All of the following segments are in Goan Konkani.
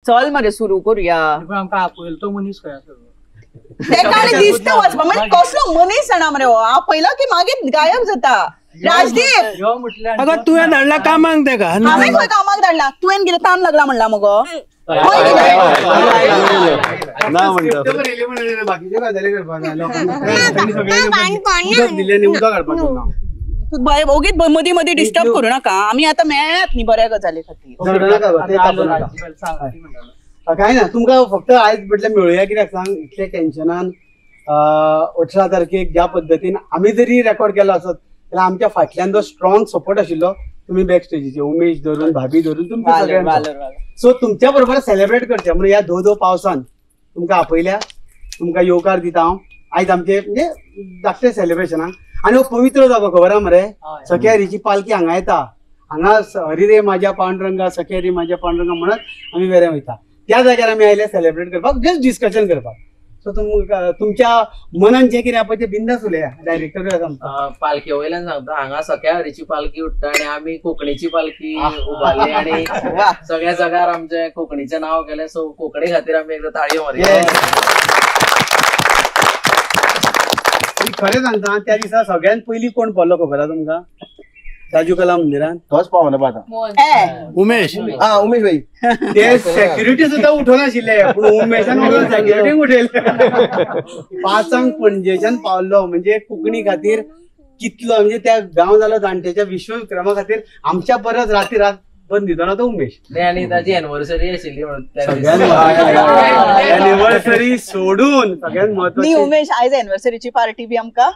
चल मरे सुरू करूया. आमकां आपयलो तो मनीस खंय आसा तेका आनी दिसता वचपा म्हणजे कसलो मनीस जाणा मरे हो, आपयलो की मागीर गायब जाता. राजदीप अगं तुवें धाडला कामाक तेका. हांवें खंय कामाक धाडला? तुवें कितें तान लागला म्हणला मगो? ओगीच मदीं मदीं डिस्टर्ब करू नाका. आमी आतां मेळ्ळ्यात न्ही बऱ्या गजाली खातीर. काय ना तुमकां फक्त आयज म्हटल्यार मेळुया कित्याक सांग, इतले टेन्शनान 18 तारखेक ज्या पद्दतीन आमी जरी रेकॉर्ड केलो आसत जाल्यार आमच्या फाटल्यान जो स्ट्रॉंग सपोर्ट आशिल्लो तुमी बॅक स्टेजीचे उमेश धरून भाभी धरून तुमच्या सगळ्यांचो. सो तुमच्या बरोबर सेलिब्रेट करचें म्हणून ह्या धो धो पावसान तुमकां आपयल्या, तुमकां येवकार दिता हांव आयज आमचे म्हणजे धाकटे सेलिब्रेशनाक. आनी हो पवित्र जागो खबर आहा मरे, सख्या हरीची पालखी हांगा येता, हांगा हरी रे माझ्या पांडुरंगा सख्या हरी माझ्या पांडुरंगा म्हणत आमी वेऱ्या वयता. त्या जाग्यार आमी आयले सेलिब्रेट करपाक, जस्ट डिस्कशन करपाक. सो तुमच्या मनान जें कितें आसा तें बिंदास उलया. डायरेक्टर आसा पालखे वयल्यान सांगता, हांगा सख्या हरीची पालखी उठ्ठा आनी आमी कोंकणीची पालखी उबारली आनी सगळ्या जाग्यार आमचें कोंकणीचें नांव केलें. सो कोंकणी खातीर आमी एकदां ताळयो मारया. खरें सांगता, त्या दिसा सगळ्यात पयलीं कोण पडलो खबर आसा तुमकां? राजू कला मंदिरान तोच पावना आतां उमेश. हा उमेश भाई ते सेक्युरिटी सुद्दां उठोनाशिल्ले पूण उमेशान सेक्युरिटी उठयले. 5 पणजेच्यान पावल्लो म्हणजे कोंकणी खातीर कितलो म्हणजे त्या गांव जालो जाणट्याच्या विश्वविक्रमा खातीर आमच्या परस राती रात बंद दितना तो उमेश. आनी ताची एनिवर्सरी आशिल्ली म्हणून एनिवर्सरी सोडून सगळ्यात महत्वाची उमेश आयज एनिवर्सरीची पार्टी बी आमकां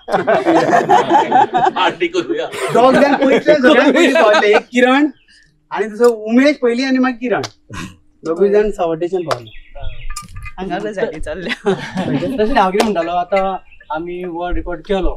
पार्टी करूया. दोग जाण पयले सगळ्यांत पयलीं पावले, एक किरण आनी दुसरो उमेश पयलीं आनी मागीर किरण, दोगूय जाण सावड्डेच्यान पावले. हांगा गजाली चल्ल्या. तशें हांव कितें म्हणटालो, आतां आमी वर्ल्ड रेकॉर्ड केलो,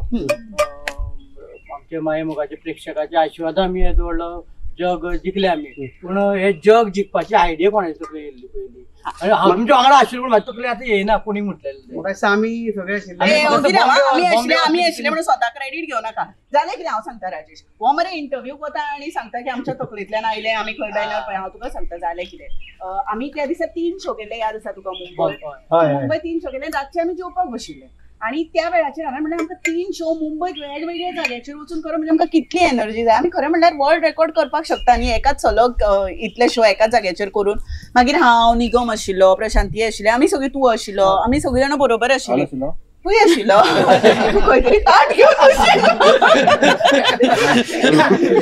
आमच्या माये मोगाच्या प्रेक्षकाच्या आशिर्वादान आमी येदो व्हडलो जग जिखले आमी. पूण हे जग जिखपाची आयडिया कोणाची तकली येयल्ली पयली? आनी हांव तुमच्या वांगडा आशिल्लो पूण म्हाज्या तकली आतां येयना कोणी म्हटलेलें. आमी सगळे आमी आमी आशिल्ले म्हणून स्वता क्रेडीट घेवं नाका. जालें कितें हांव सांगता राजेश, हो मरे इंटरव्यूक वता आनी सांगता की आमच्या तकलेंतल्यान आयलें आमी खंय बॅनर पळय. हांव तुका सांगता जालें कितें, आमी त्या दिसा 3 शो केले. याद आसा तुका? मुंबय मुंबय 3 शो केले. रातचे आमी जेवपाक बशिल्ले आनी त्या वेळाचेर हांवें म्हणलें आमकां 3 शो मुंबयत वेगवेगळ्या जाग्याचेर वचून करप म्हणजे आमकां कितली एनर्जी जाय. आमी खरें म्हणल्यार वर्ल्ड रेकॉर्ड करपाक शकता न्ही एकाच सलग इतले शो एकाच जाग्याचेर करून. मागीर हांव, निगम आशिल्लो, प्रशांती आशिल्लें, आमी सगळीं, तूं आशिल्लो, आमी सगळीं जाणां बरोबर आशिल्लीं. तूंय आशिल्लो, तूं खंय तरी ताट घेवन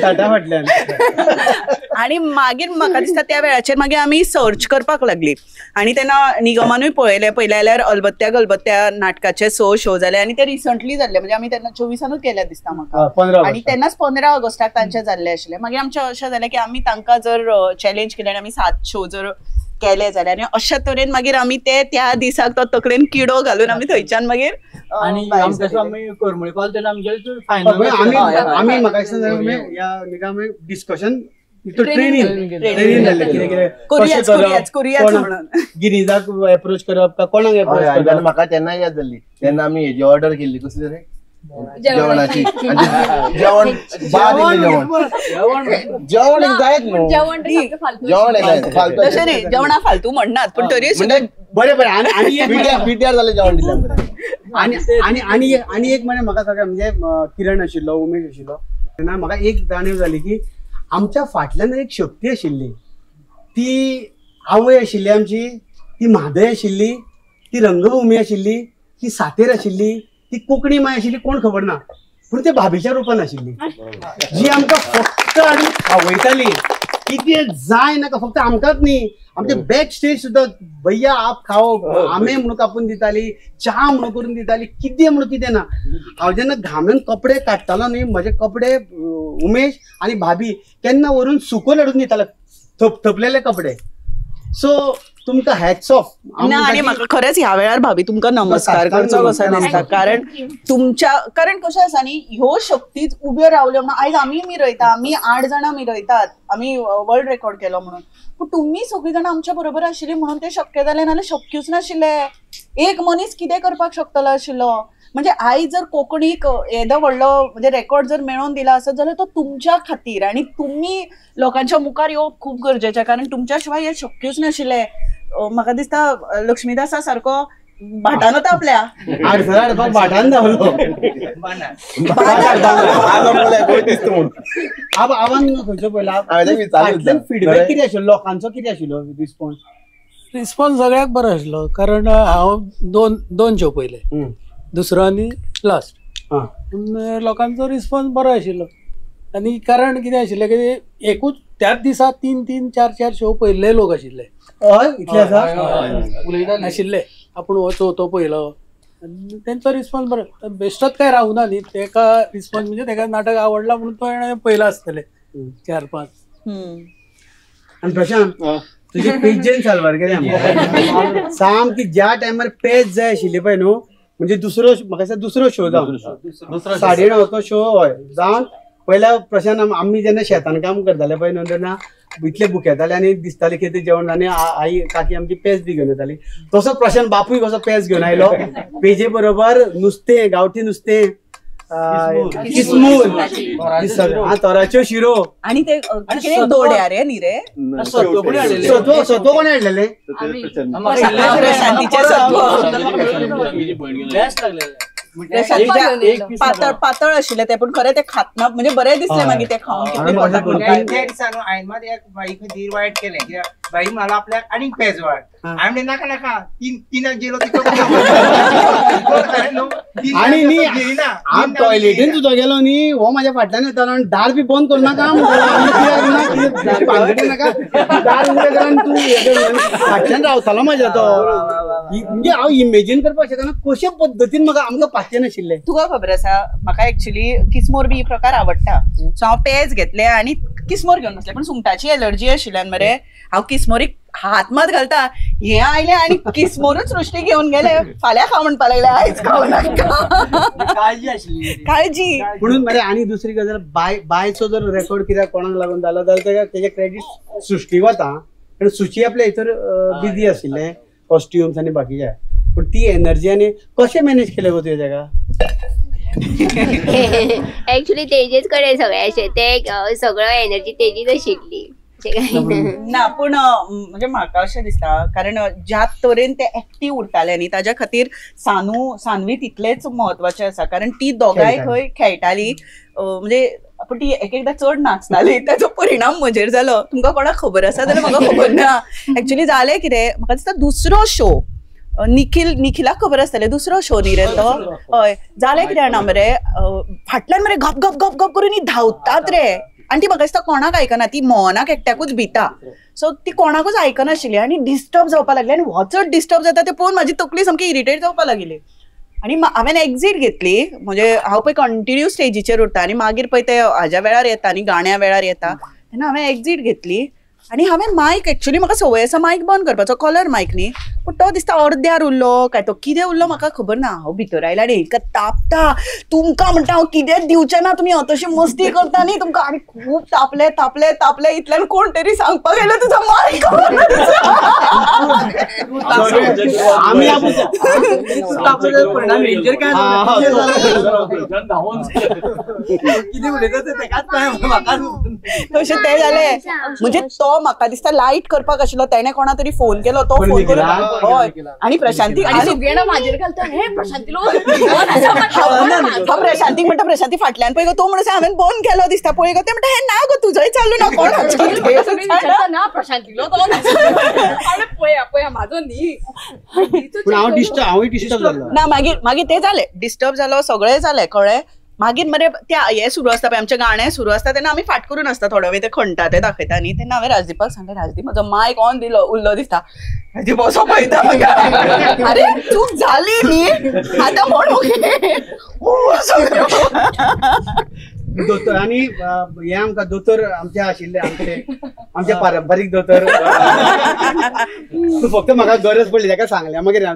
ताटा फाटल्यान. आनी मागीर म्हाका दिसता त्या वेळाचेर मागीर आमी सर्च करपाक लागली आनी तेन्ना निगमानूय पळयलें. पळयलें जाल्यार अलबत्त्या गलबत्त्या नाटकाचे 6 शो जाले आनी ते रिसंटली जाल्ले, म्हणजे आमी तेन्ना 24 केल्या दिसता म्हाका, आनी तेन्नाच 15 ऑगस्टाक तांचे जाल्ले आशिल्ले. मागीर आमचें अशें जालें की आमी तांकां जर चॅलेंज केलें आनी आमी 7 शो जर केले जाल्यार आनी अशा तरेन मागीर आमी ते त्या दिसाक तो तकलेन किडो घालून आमी थंयच्यान मागीर आनी करमळे पावल तेन्ना आमी म्हाका दिसता ह्या डिस्कशन ट्रेनिंग ट्रेनिंग जाल्लें कितें कितें गिरीजाक एप्रोच करप का कोणाक एप्रोच करप. म्हाका तेन्ना याद जाल्ली, तेन्ना आमी हेजी ऑर्डर केल्ली कसली रे जेवणाची, जेवण जेवण जायत न्हू, जेवण फालतू तशें न्ही, जेवणा फालतू म्हणनात पूण तरी बरें बरें. आनी पिट्यार जालें जेवण दिलें. आनी आनी आनी आनी एक म्हणजे म्हाका सगळें म्हणजे किरण आशिल्लो, उमेश आशिल्लो, तेन्ना म्हाका एक जाणीव जाली की आमच्या फाटल्यान एक शक्ती आशिल्ली, ती आवय आशिल्ली आमची, ती म्हादय आशिल्ली, ती रंगभूमी आशिल्ली, ती सातेर आशिल्ली, ती कोंकणी माय आशिल्ली, कोण खबर ना, पूण ते भाभीच्या रुपान आशिल्ली जी आमकां फक्त आनी खावयताली. कितें जाय नाका, फक्त आमकांच न्ही, आमचे बॅक स्टेज सुद्दां भैया आप खाओ आमे म्हणून कापून दिताली, च्या म्हणून करून दिताली, कितें म्हणून कितें ना. हांव जेन्ना घामेन कपडे काडटालो न्ही, म्हजे कपडे उमेश आनी भाभी केन्ना व्हरून सुकोवन हाडून दिताले, थपथपलेले कपडे. सो तुमकां हॅट्स ऑफ. ना आनी म्हाका खरेंच ह्या वेळार भाभी तुमकां नमस्कार करचो कसो दिसता, कारण तुमच्या, कारण कशें आसा न्ही, ह्यो शक्तीच उब्यो रावल्यो म्हणून आयज आमी मिरयता, आमी 8 जाणां मिरयतात, आमी वर्ल्ड रेकॉर्ड केलो म्हणून, पूण तुमी सगळीं जाणां आमच्या बरोबर आशिल्ली म्हणून तें शक्य जालें, नाजाल्यार शक्यूच नाशिल्लें. एक मनीस कितें करपाक शकतलो आशिल्लो? म्हणजे आयज जर कोंकणीक येदो व्हडलो म्हणजे रेकॉर्ड जर मेळोवन दिला आसत जाल्यार तो तुमच्या खातीर, आनी तुमी लोकांच्या मुखार येवप खूब गरजेचें, कारण तुमच्या शिवाय हें शक्यूच नाशिल्लें. म्हाका दिसता लक्ष्मीदासा सारको भाटान वता आपल्या भाटान धांवलो. आवान खंयचो पयला फिडबॅक कितें आशिल्लो, लोकांचो कितें आशिल्लो रिस्पॉन्स? रिस्पॉन्स सगळ्याक बरो आशिल्लो, कारण हांव दोन शो पयले, दुसरो आनी लास्ट. पूण लोकांचो रिस्पॉन्स बरो आशिल्लो. आनी कारण कितें आशिल्लें की एकूच त्याच दिसा 3 3 4 4 शो पयल्ले लोक आशिल्ले. हय, इतले आसा आशिल्ले. आपूण हो चवथो पयलो आनी तेंचो रिस्पॉन्स बरो. बेश्टोच काय रावना न्ही, तेका रिस्पॉन्स म्हणजे तेका नाटक आवडला म्हणून तो हेणें पयला आसतले 4 5. आनी प्रशांत, तुजी पेजेन साल्वार केली सामकी. ज्या टायमार पेज जाय आशिल्ली पळय न्हू, म्हणजे दुसरो म्हाका दिसता दुसरो शो जावन 9:30 शो हय जावन पयल्या प्रशांत आमी जेन्ना शेतान काम करताले पळय न्हू तेन्ना इतले भुकेताले आनी दिसताले की ते जेवण, आनी आई काकी आमची पेज बी घेवन येताली. तसो प्रशांत बापूय कसो पेज घेवन आयलो, पेजे बरोबर नुस्तें, गांवठी नुस्तें, किसमूर, तोराच्यो शिरो, आनी ते दोड्या रे न्ही रे सत्व कोण हाडलेले? प्रशांतीचें सत्व पातळ पातळ आशिल्लें तें, पूण खरें तें खातना म्हणजे बरें दिसलें मागीर तें खावन. त्या दिसा न्हू हांवें मात एक बाई खातीर वायट केलें, कित्याक बाई म्हणलो आपल्याक आनीक पेज वाड. हांवें म्हणलें नाका नाका, 3 जेलो तितलो. आनी न्ही हांव टॉयलेटीन सुद्दां गेलो न्ही, हो म्हाज्या फाटल्यान येतालो आनी दार बी बंद करूं नाका, नाका दार उगडें कर आनी तूं फाटल्यान रावतालो म्हाज्या तो. म्हणजे हांव इमेजीन करपाक शकना कशे पद्दतीन म्हाका आमकां पाचें नाशिल्लें. तुका खबर आसा म्हाका एक्चुअली किसमोर बी प्रकार आवडटा, सो हांव पेज घेतले आनी किसमोर घेवन बसलें. पण सुंगटाची एलर्जी आशिल्ल्यान मरे हांव किसमोरीक हात मात घालता, हे आयले आनी किसमोरूच सृष्टी घेवन गेले. फाल्यां खाव म्हणपाक लागले, आयज खाव नाका. काळजी आशिल्ली, काळजी म्हणून मरे. आनी दुसरी गजाल, बायचो जर रेकॉर्ड कित्याक कोणाक लागून जालो जाल्यार तेजें क्रेडीट सृष्टी वता, कारण सृष्टी आपल्या हितर बिजी आशिल्लें कॉस्ट्युम्स आनी बाकीचे. पूण ती एनर्जी आनी कशें मॅनेज केलें गो तुवें तेका? एक्चुअली तेजेच कडेन सगळें अशें, ते सगळो एनर्जी तेजीच आशिल्ली ना. पूण म्हणजे म्हाका अशें दिसता, कारण ज्या तरेन ते एक्टीव उरताले न्ही ताज्या खातीर सानवी तितलेच म्हत्वाचें आसा, कारण ती दोगांय खंय खेळटाली. म्हणजे पूण ती एक एकदां चड नाचताली, ताचो परिणाम म्हजेर जालो. तुमकां कोणाक खबर आसा जाल्यार म्हाका खबर ना. एक्चुअली जालें कितें, म्हाका दिसता दुसरो शो निखिलाक खबर आसतलें, दुसरो शो न्ही रे तो. हय, जालें कितें जाणा मरे, फाटल्यान मरे गप गप गप गप करून धांवतात रे, आनी ती म्हाका दिसता कोणाक आयकना, ती मोहनाक एकट्याकूच भिता. सो ती कोणाकूच आयकनाशिल्ली आनी डिस्टर्ब जावपाक लागली. आनी हो चड डिस्टर्ब जाता तें पळोवन म्हाजी तकली सामकी इरिटेट जावपाक लागिल्ली. आनी हांवें एक्झीट घेतली. म्हणजे हांव पळय कंटिन्यू स्टेजीचेर उरता आनी मागीर पळय ते हाज्या वेळार येता आनी गाण्या वेळार येता, तेन्ना हांवें एक्झीट घेतली. आनी हांवें मायक, एक्चुअली म्हाका संवय आसा मायक बंद करपाचो, कॉलर मायक न्ही, पूण तो दिसता अर्द्यार उरलो काय तो कितें उरलो म्हाका खबर ना. हांव भितर आयला आनी हेका तापता, तुमकां म्हणटा हांव कितेंच दिवचें ना, तुमी तशी मस्ती करता न्ही तुमकां. आनी खूब तापले तापले तापले, इतल्यान कोण तरी सांगपाक आयलो तुजो मायक. तशें तें जालें. म्हणजे तो म्हाका दिसता लायट करपाक आशिल्लो, तेणें कोणा तरी फोन केलो, तो फोन करून हय. आनी प्रशांती म्हाजेर घालता, हे प्रशांती प्रशांतीक म्हणटा, प्रशांती फाटल्यान पळय गो, तो म्हणून हांवें बंद केलो दिसता पळय गो. ते म्हणटा हे ना गो तुजोय चालू ना, कोण ना प्रशांतीलो तो पळया पळया म्हाजो न्ही. ना मागीर मागीर तें जालें, डिस्टर्ब जालो, सगळें जालें कळ्ळें. मागीर मरे ते हें सुरू आसता पळय, आमचें गाणें सुरू आसता तेन्ना आमी फाट करून आसता, थोडो वेळ ते खणटा ते दाखयता न्ही. तेन्ना हांवें राजदीपाक सांगलें, राजदीप म्हजो मायक ऑन दिलो उरलो दिसता. राजदीप असो पळयता म्हाका, अरे चूक जाली न्ही आतां म्हण. दोतोर आनी हे आमकां दोतोर आमचे आशिल्ले, आमचे आमचे पारंपारीक दोतोर. फक्त म्हाका गरज पडली ताका सांगलें. मागीर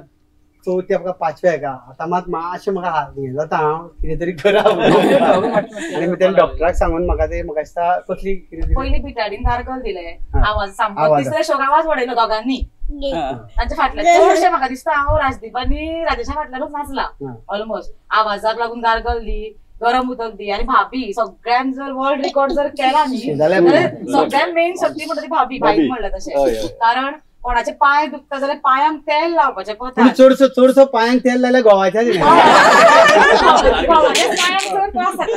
चवथी म्हाका पांचव्या हेका आतां मात मातशें म्हाका हात हें जाता, हांव कितें तरी करा. आनी तेणें डॉक्टराक सांगून म्हाका ते म्हाका दिसता कसली कितें पयलीं बिटाडीन गार्गल दिलें, आवाज सामको तिसऱ्या शोक आवाज वाडयलो दोगांनी तांच्या फाटल्यान. चडशें म्हाका दिसता हांव राजदीप आनी राजेशा फाटल्यानूच नाचला ऑलमोस्ट. आवाजाक लागून गार्गल दी, गरम उदक दी. आनी भाभी सगळ्यान जर वर्ल्ड रिकॉर्ड जर केला न्ही जाल्यार सगळ्यान मेन शक्ती म्हणटा ती भाभी, भाई म्हणलें तशें. कारण कोणाचे पांय दुखता जाल्यार पांयांक तेल लावपाचें पथार. चडसो चडसो पांयांक तेल लायल्यार घोवाच्या.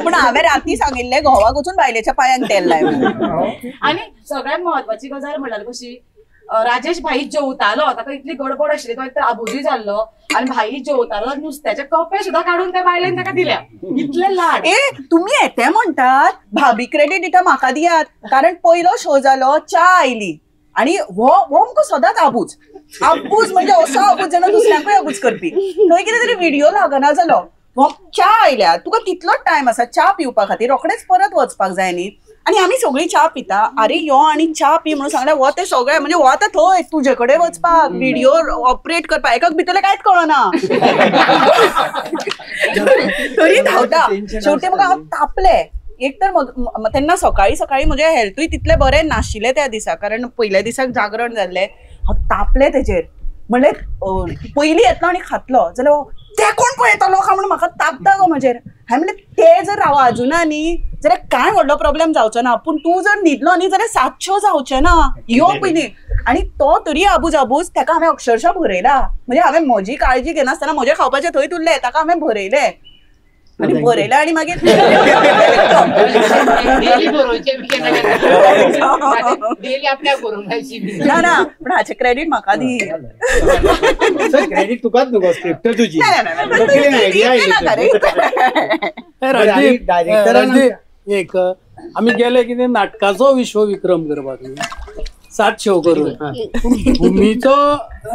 पूण हांवें राती सांगिल्लें घोवाक वचून बायलेच्या पांयांक तेल लाय. आनी सगळ्यात म्हत्वाची गजाल म्हणल्यार कशी, राजेश भाई जेवतालो, ताका इतली गडबड आशिल्ली, तो एक तर आबुजूय जाल्लो आनी भाई जेवतालो नुस्त्याचे कपे सुद्दां काडून त्या बायलेन ताका दिल्या, इतले लाड. ए तुमी येते म्हणटात भाभी क्रेडीट दिता म्हाका दियात, कारण पयलो शो जालो च्या आयली आनी हो आमकां सदांच आबूज आबूज म्हणजे असो आबूज जाणा दुसऱ्यांकूय आबूज करपी. थंय कितें तरी व्हिडिओ लागना जालो, हो च्या आयल्या तुका तितलोच टायम आसा च्या पिवपा खातीर, रोखडेच परत वचपाक जाय न्ही. आनी आमी सगळीं च्या पिता, अरे यो आनी च्या पी म्हणून सांगलें, हो ते सगळे म्हणजे हो आतां थंय तुजे कडेन वचपाक व्हिडिओ ऑपरेट करपाक एकाक भितरलें कांयच कळना तरी धांवता. शेवटी म्हाका हांव तापलें. एक तर तेन्ना सकाळी सकाळी म्हजें हेल्थूय तितलें बरें नाशिल्लें त्या दिसा, कारण पयल्या दिसाक जागरण जाल्लें. हांव तापलें तेजेर, म्हणलें पयलीं येतलो आनी खातलो जाल्यार ते कोण पळयतलो काय म्हणून म्हाका तापता गो म्हजेर. हांवें म्हणलें ते जर वाजूना न्ही जाल्यार कांय व्हडलो प्रॉब्लेम जावचो ना, पूण तूं जर न्हिदलो न्ही जाल्यार 700 जावचें ना, यो पयलीं. आनी तो तरी आबूज आबूज ताका हांवें अक्षरशः भरयला, म्हणजे हांवें म्हजी काळजी घेनासतना म्हजें खावपाचें थंय उरलें, ताका हांवें भरयलें आनी बरयलें आनी मागीर ना ना पूण हाचें क्रेडीट म्हाका दी. क्रेडीट तुकाच न्हू गो, स्क्रिप्ट तुजी. एक आमी गेले कितें नाटकाचो विश्वविक्रम करपाक 7 शो करून, पूण भुमीचो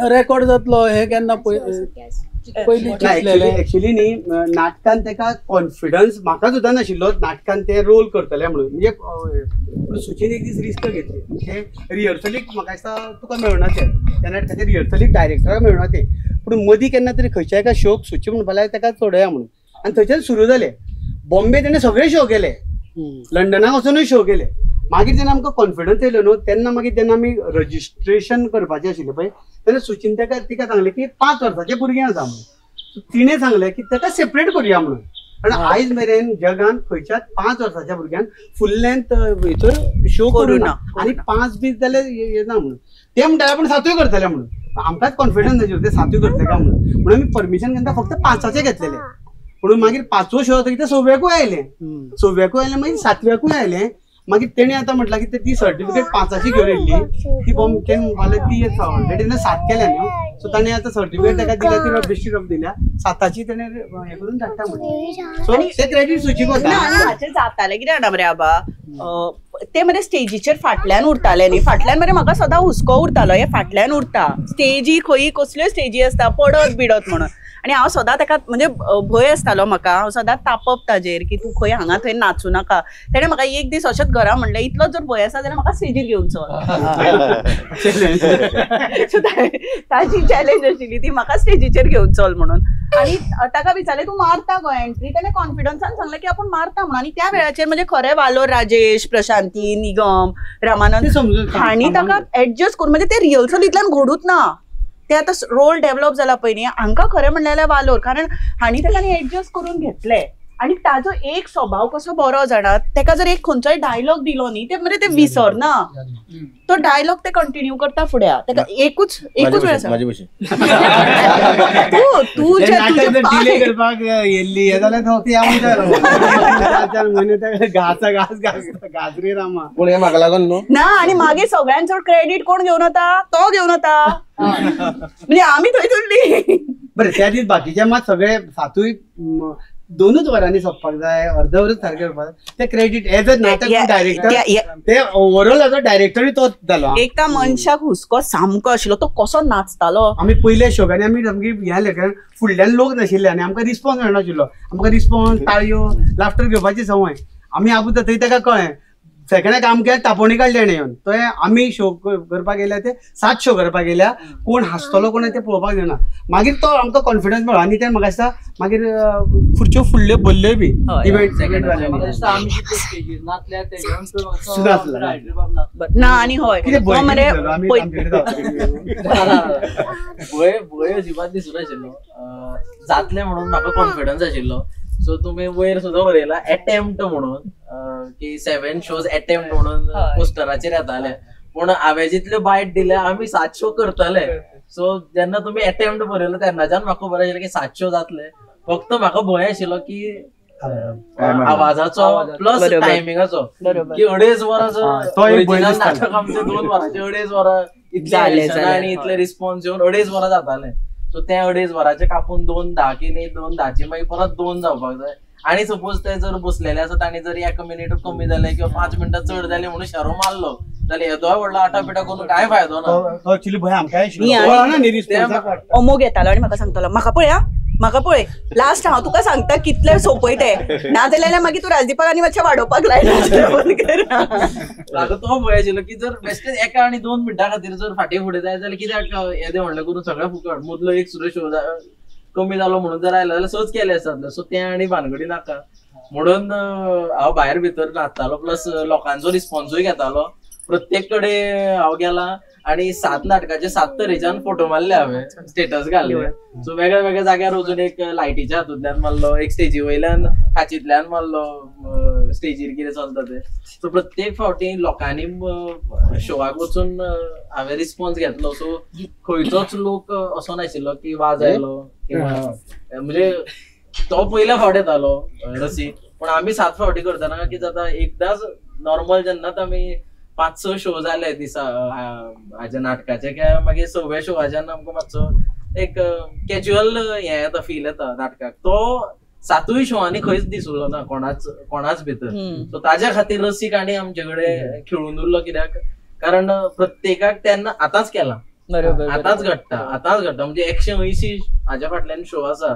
रेकॉर्ड जातलो हे केन्ना पयलीं चिंतलेलें. एक्चुअली न्ही नाटकान तेका कॉन्फिडन्स म्हाका सुद्दां नाशिल्लो नाटकान ते रोल करतले म्हणून. म्हणजे सुचीन एक दीस रिस्क घेतली, म्हणजे रिहर्सलीक म्हाका दिसता तुका मेळना तें, त्या नाटकाचे रिहर्सलीक डायरेक्टराक मेळना तें, पूण मदीं केन्ना तरी खंयच्या एका शोक सुची म्हणपाक लागले ताका चडया म्हणून, आनी थंयच्यान सुरू जालें. बॉम्बे तेणें सगळे शो केले, लंडनाक वचूनय शो केले. मागीर जेन्ना आमकां कॉन्फिडन्स येयलो न्हू तेन्ना मागीर जेन्ना आमी रजिस्ट्रेशन करपाचें आशिल्लें पळय तेन्ना सुचीन ताका तिका सांगलें की 5 वर्साचें भुरगें आसा म्हणून, तिणें सांगलें की ताका सेपरेट करुया म्हणून, कारण आयज मेरेन जगान खंयच्याच 5 वर्साच्या भुरग्यान फूल लेंथ हेचो शो करूं ना, आनी 5 बीस जाल्यार येना म्हणून. ते म्हणटाले आपूण 7ूय करतले म्हणून, आमकांच कॉन्फिडन्स नाशिल्लो ते 7ूय करतले काय म्हणून, म्हणून आमी परमिशन घेतना फक्त 5चे घेतलेले. म्हणून मागीर 5वो शो जातकीर ते 6व्याकूय आयले, 6व्याकूय आयले, मागीर 7व्याकूय आयले. मागीर तेणी आतां म्हटलां की ती सर्टिफिकेट 5ची घेवन येयल्ली, ती बॉम्बे म्हणपाक ती ऑलरेडी 7 केल्या न्हू, सो ताणें आतां सर्टिफिकेट ताका दिल्या, ती रजिस्ट्री ऑफ दिल्या, 7ची तेणें हें करून धाडटा म्हणलें. सो ते क्रेडीट सुचीक वता. हाचें जातालें कितें जाणा मरे आबा, ते मरे स्टेजीचेर फाटल्यान उरताले न्ही, फाटल्यान मरे म्हाका सदां हुस्को उरतालो हे फाटल्यान उरता स्टेजी, खंय कसल्यो स्टेजी आसता पडत बिडत म्हणून. आनी हांव सदां ताका म्हणजे भंय आसतालो म्हाका, हांव सदां तापप ताजेर की तूं खंय हांगा थंय नाचूं नाका. तेणें म्हाका एक दीस अशेंच घरा म्हणलें इतलो जर भंय आसा जाल्यार म्हाका स्टेजीर घेवन चल. ताजी चॅलेंज आशिल्ली ती म्हाका स्टेजीचेर घेवन चल म्हणून. आनी ताका विचारलें तूं मारता गो एंट्री, तेणें कॉन्फिडन्सान सांगलें की आपूण मारता म्हणून. आनी त्या वेळाचेर म्हणजे खरें वालोर राजेश, प्रशांती, निगम, रामानंद हांणी ताका एडजस्ट करून, म्हणजे ते रिहर्सलींतल्यान घडूच ना, ते आतां रोल डेव्हलप जाला पळय न्ही, हांकां खरें म्हणल्यार वालोर, कारण हांणी ताका एडजस्ट करून घेतले. आनी ताजो एक स्वभाव कसो बरो जाणा, ताका जर एक खंयचोय डायलॉग दिलो न्ही ते म्हणजे ते विसरना, तो डायलॉग ते कंटिन्यू करता फुडें. ताका एकूच एकूच वेळ तूं तूं ना. आनी मागीर सगळ्यान चड क्रेडीट कोण घेवन वता, तो घेवन वता, म्हणजे आमी थंय उरली. बरें त्या दीस बाकीचे मात सगळे 7ूय 2च वरांनी सोंपपाक जाय, अर्द वरच सारकें करपाक जाय, ते क्रेडीट एज अ नाटक डायरेक्टर ते ओवरऑल एज अ डायरेक्टरूय तोच जालो. एका मनशाक हुस्को सामको आशिल्लो, तो कसो नाचतालो. आमी पयल्या शोगांनी आमी सामकी हें जालें, कारण फुडल्यान लोक नाशिल्ले आनी आमकां रिस्पॉन्स मेळनाशिल्लो, आमकां रिस्पॉन्स ताळयो लाफ्टर घेवपाची संवय. आमी आबूज जातकीर ताका कळ्ळें सेकंडाक आमकां तापोवणी काडली आनी येवन तो आमी शो करपाक गेल्या ते 7 शो करपाक गेल्या, कोण हांसतलो कोण ते पळोवपाक जायना. मागीर तो आमकां कॉन्फिडन्स मेळ्ळो आनी ते म्हाका दिसता मागीर खुर्च्यो फुडल्यो भरल्यो बी इव्हेंट ना. आनी हय भंय भंय अजिबात दिसूं नाशिल्लो, जातलें म्हणून म्हाका कॉन्फिडन्स आशिल्लो. सो तुम्ही वयर सुद्दां बरयला एटेम्प्ट म्हणून, की 7 शोज एटेम्प्ट म्हणून पोस्टराचेर येताले. पूण हांवें जितल्यो बायट दिले आमी 7 शो करतले. सो जेन्ना तुमी एटेम्प्ट बरयलो तेन्नाच्यान म्हाका खबर आशिल्लें की 7 शो जातले. फक्त म्हाका भंय आशिल्लो की आवाजाचो प्लस टायमिंगाचो की 2.5 वरां ओरिजिनल नाटक आमचें 2 वरांचें 2.5 वरां इतले आनी इतले रिस्पॉन्स येवन 2.5 वरां जातालें. सो तें 2.5 वरांचें कापून 2:10 केली, 2:10 मागीर परत 2 जावपाक जाय. आनी सपोज ते जर बसलेले आसा ताणी जर 1 मिनीट कमी जालें किंवा 5 मिनटां चड जाली म्हणून शेरो मारलो जाल्यार येदोय व्हडलो आटापिटा करून कांय फायदो ना. अमोग येतालो आनी म्हाका सांगतालो म्हाका पळय म्हाका पळय लास्ट हांव तुका सांगता कितले सोंपय ते, नाजाल्यार मागीर तूं राजदीपाक आनी मातशें वाडोवपाक लायना. म्हाका तो भंय आशिल्लो की जर बेश्टेच 1 आनी 2 मिनटां खातीर जर फाटीं फुडें जाय जाल्यार कित्याक येदें व्हडलें करून सगळें फुकट मदलो एक सुद्दां शो कमी जालो म्हणून जर आयलो जाल्यार सच केलें आसतलें. सो तें आनी भानगडी नाका म्हणून हांव भायर भितर नाचतालो प्लस लोकांचो रिस्पॉन्सूय घेतालो. प्रत्येक कडेन हांव गेला आनी 7 नाटकाचे 7 तरेच्यान फोटो मारले हांवें, स्टेटस घाल्ले. सो वेगळ्या वेगळ्या जाग्यार वचून एक लायटीच्या हातूंतल्यान मारलो, एक स्टेजी वयल्यान खाचींतल्यान मारलो, स्टेजीर कितें चलता तें. सो प्रत्येक फावटी लोकांनी शोवाक वचून हांवें रिस्पॉन्स घेतलो. सो खंयचोच लोक असो नाशिल्लो की वाज आयलो किंवा म्हणजे तो पयल्या फावट येतालो रसीक, पूण आमी 7 फावटी करतना कितें जाता एकदांच नॉर्मल जेन्नाच आमी 5-6 शो जाले दिसा हाज्या नाटकाचे काय मागीर 6व्या शोवाच्यान आमकां मातसो एक कॅज्युअल हें येता फील येता नाटकाक. तो 7ूय शोवांनी खंयच दिसलो ना कोणाच कोणाच भितर. सो ताज्या खातीर रसीक आनी आमचे कडेन खेळून उरलो कित्याक कारण प्रत्येकाक तेन्ना आतांच केला, बरोबर आतांच घडटा आतांच घडटा. म्हणजे 180 हाज्या फाटल्यान शो आसा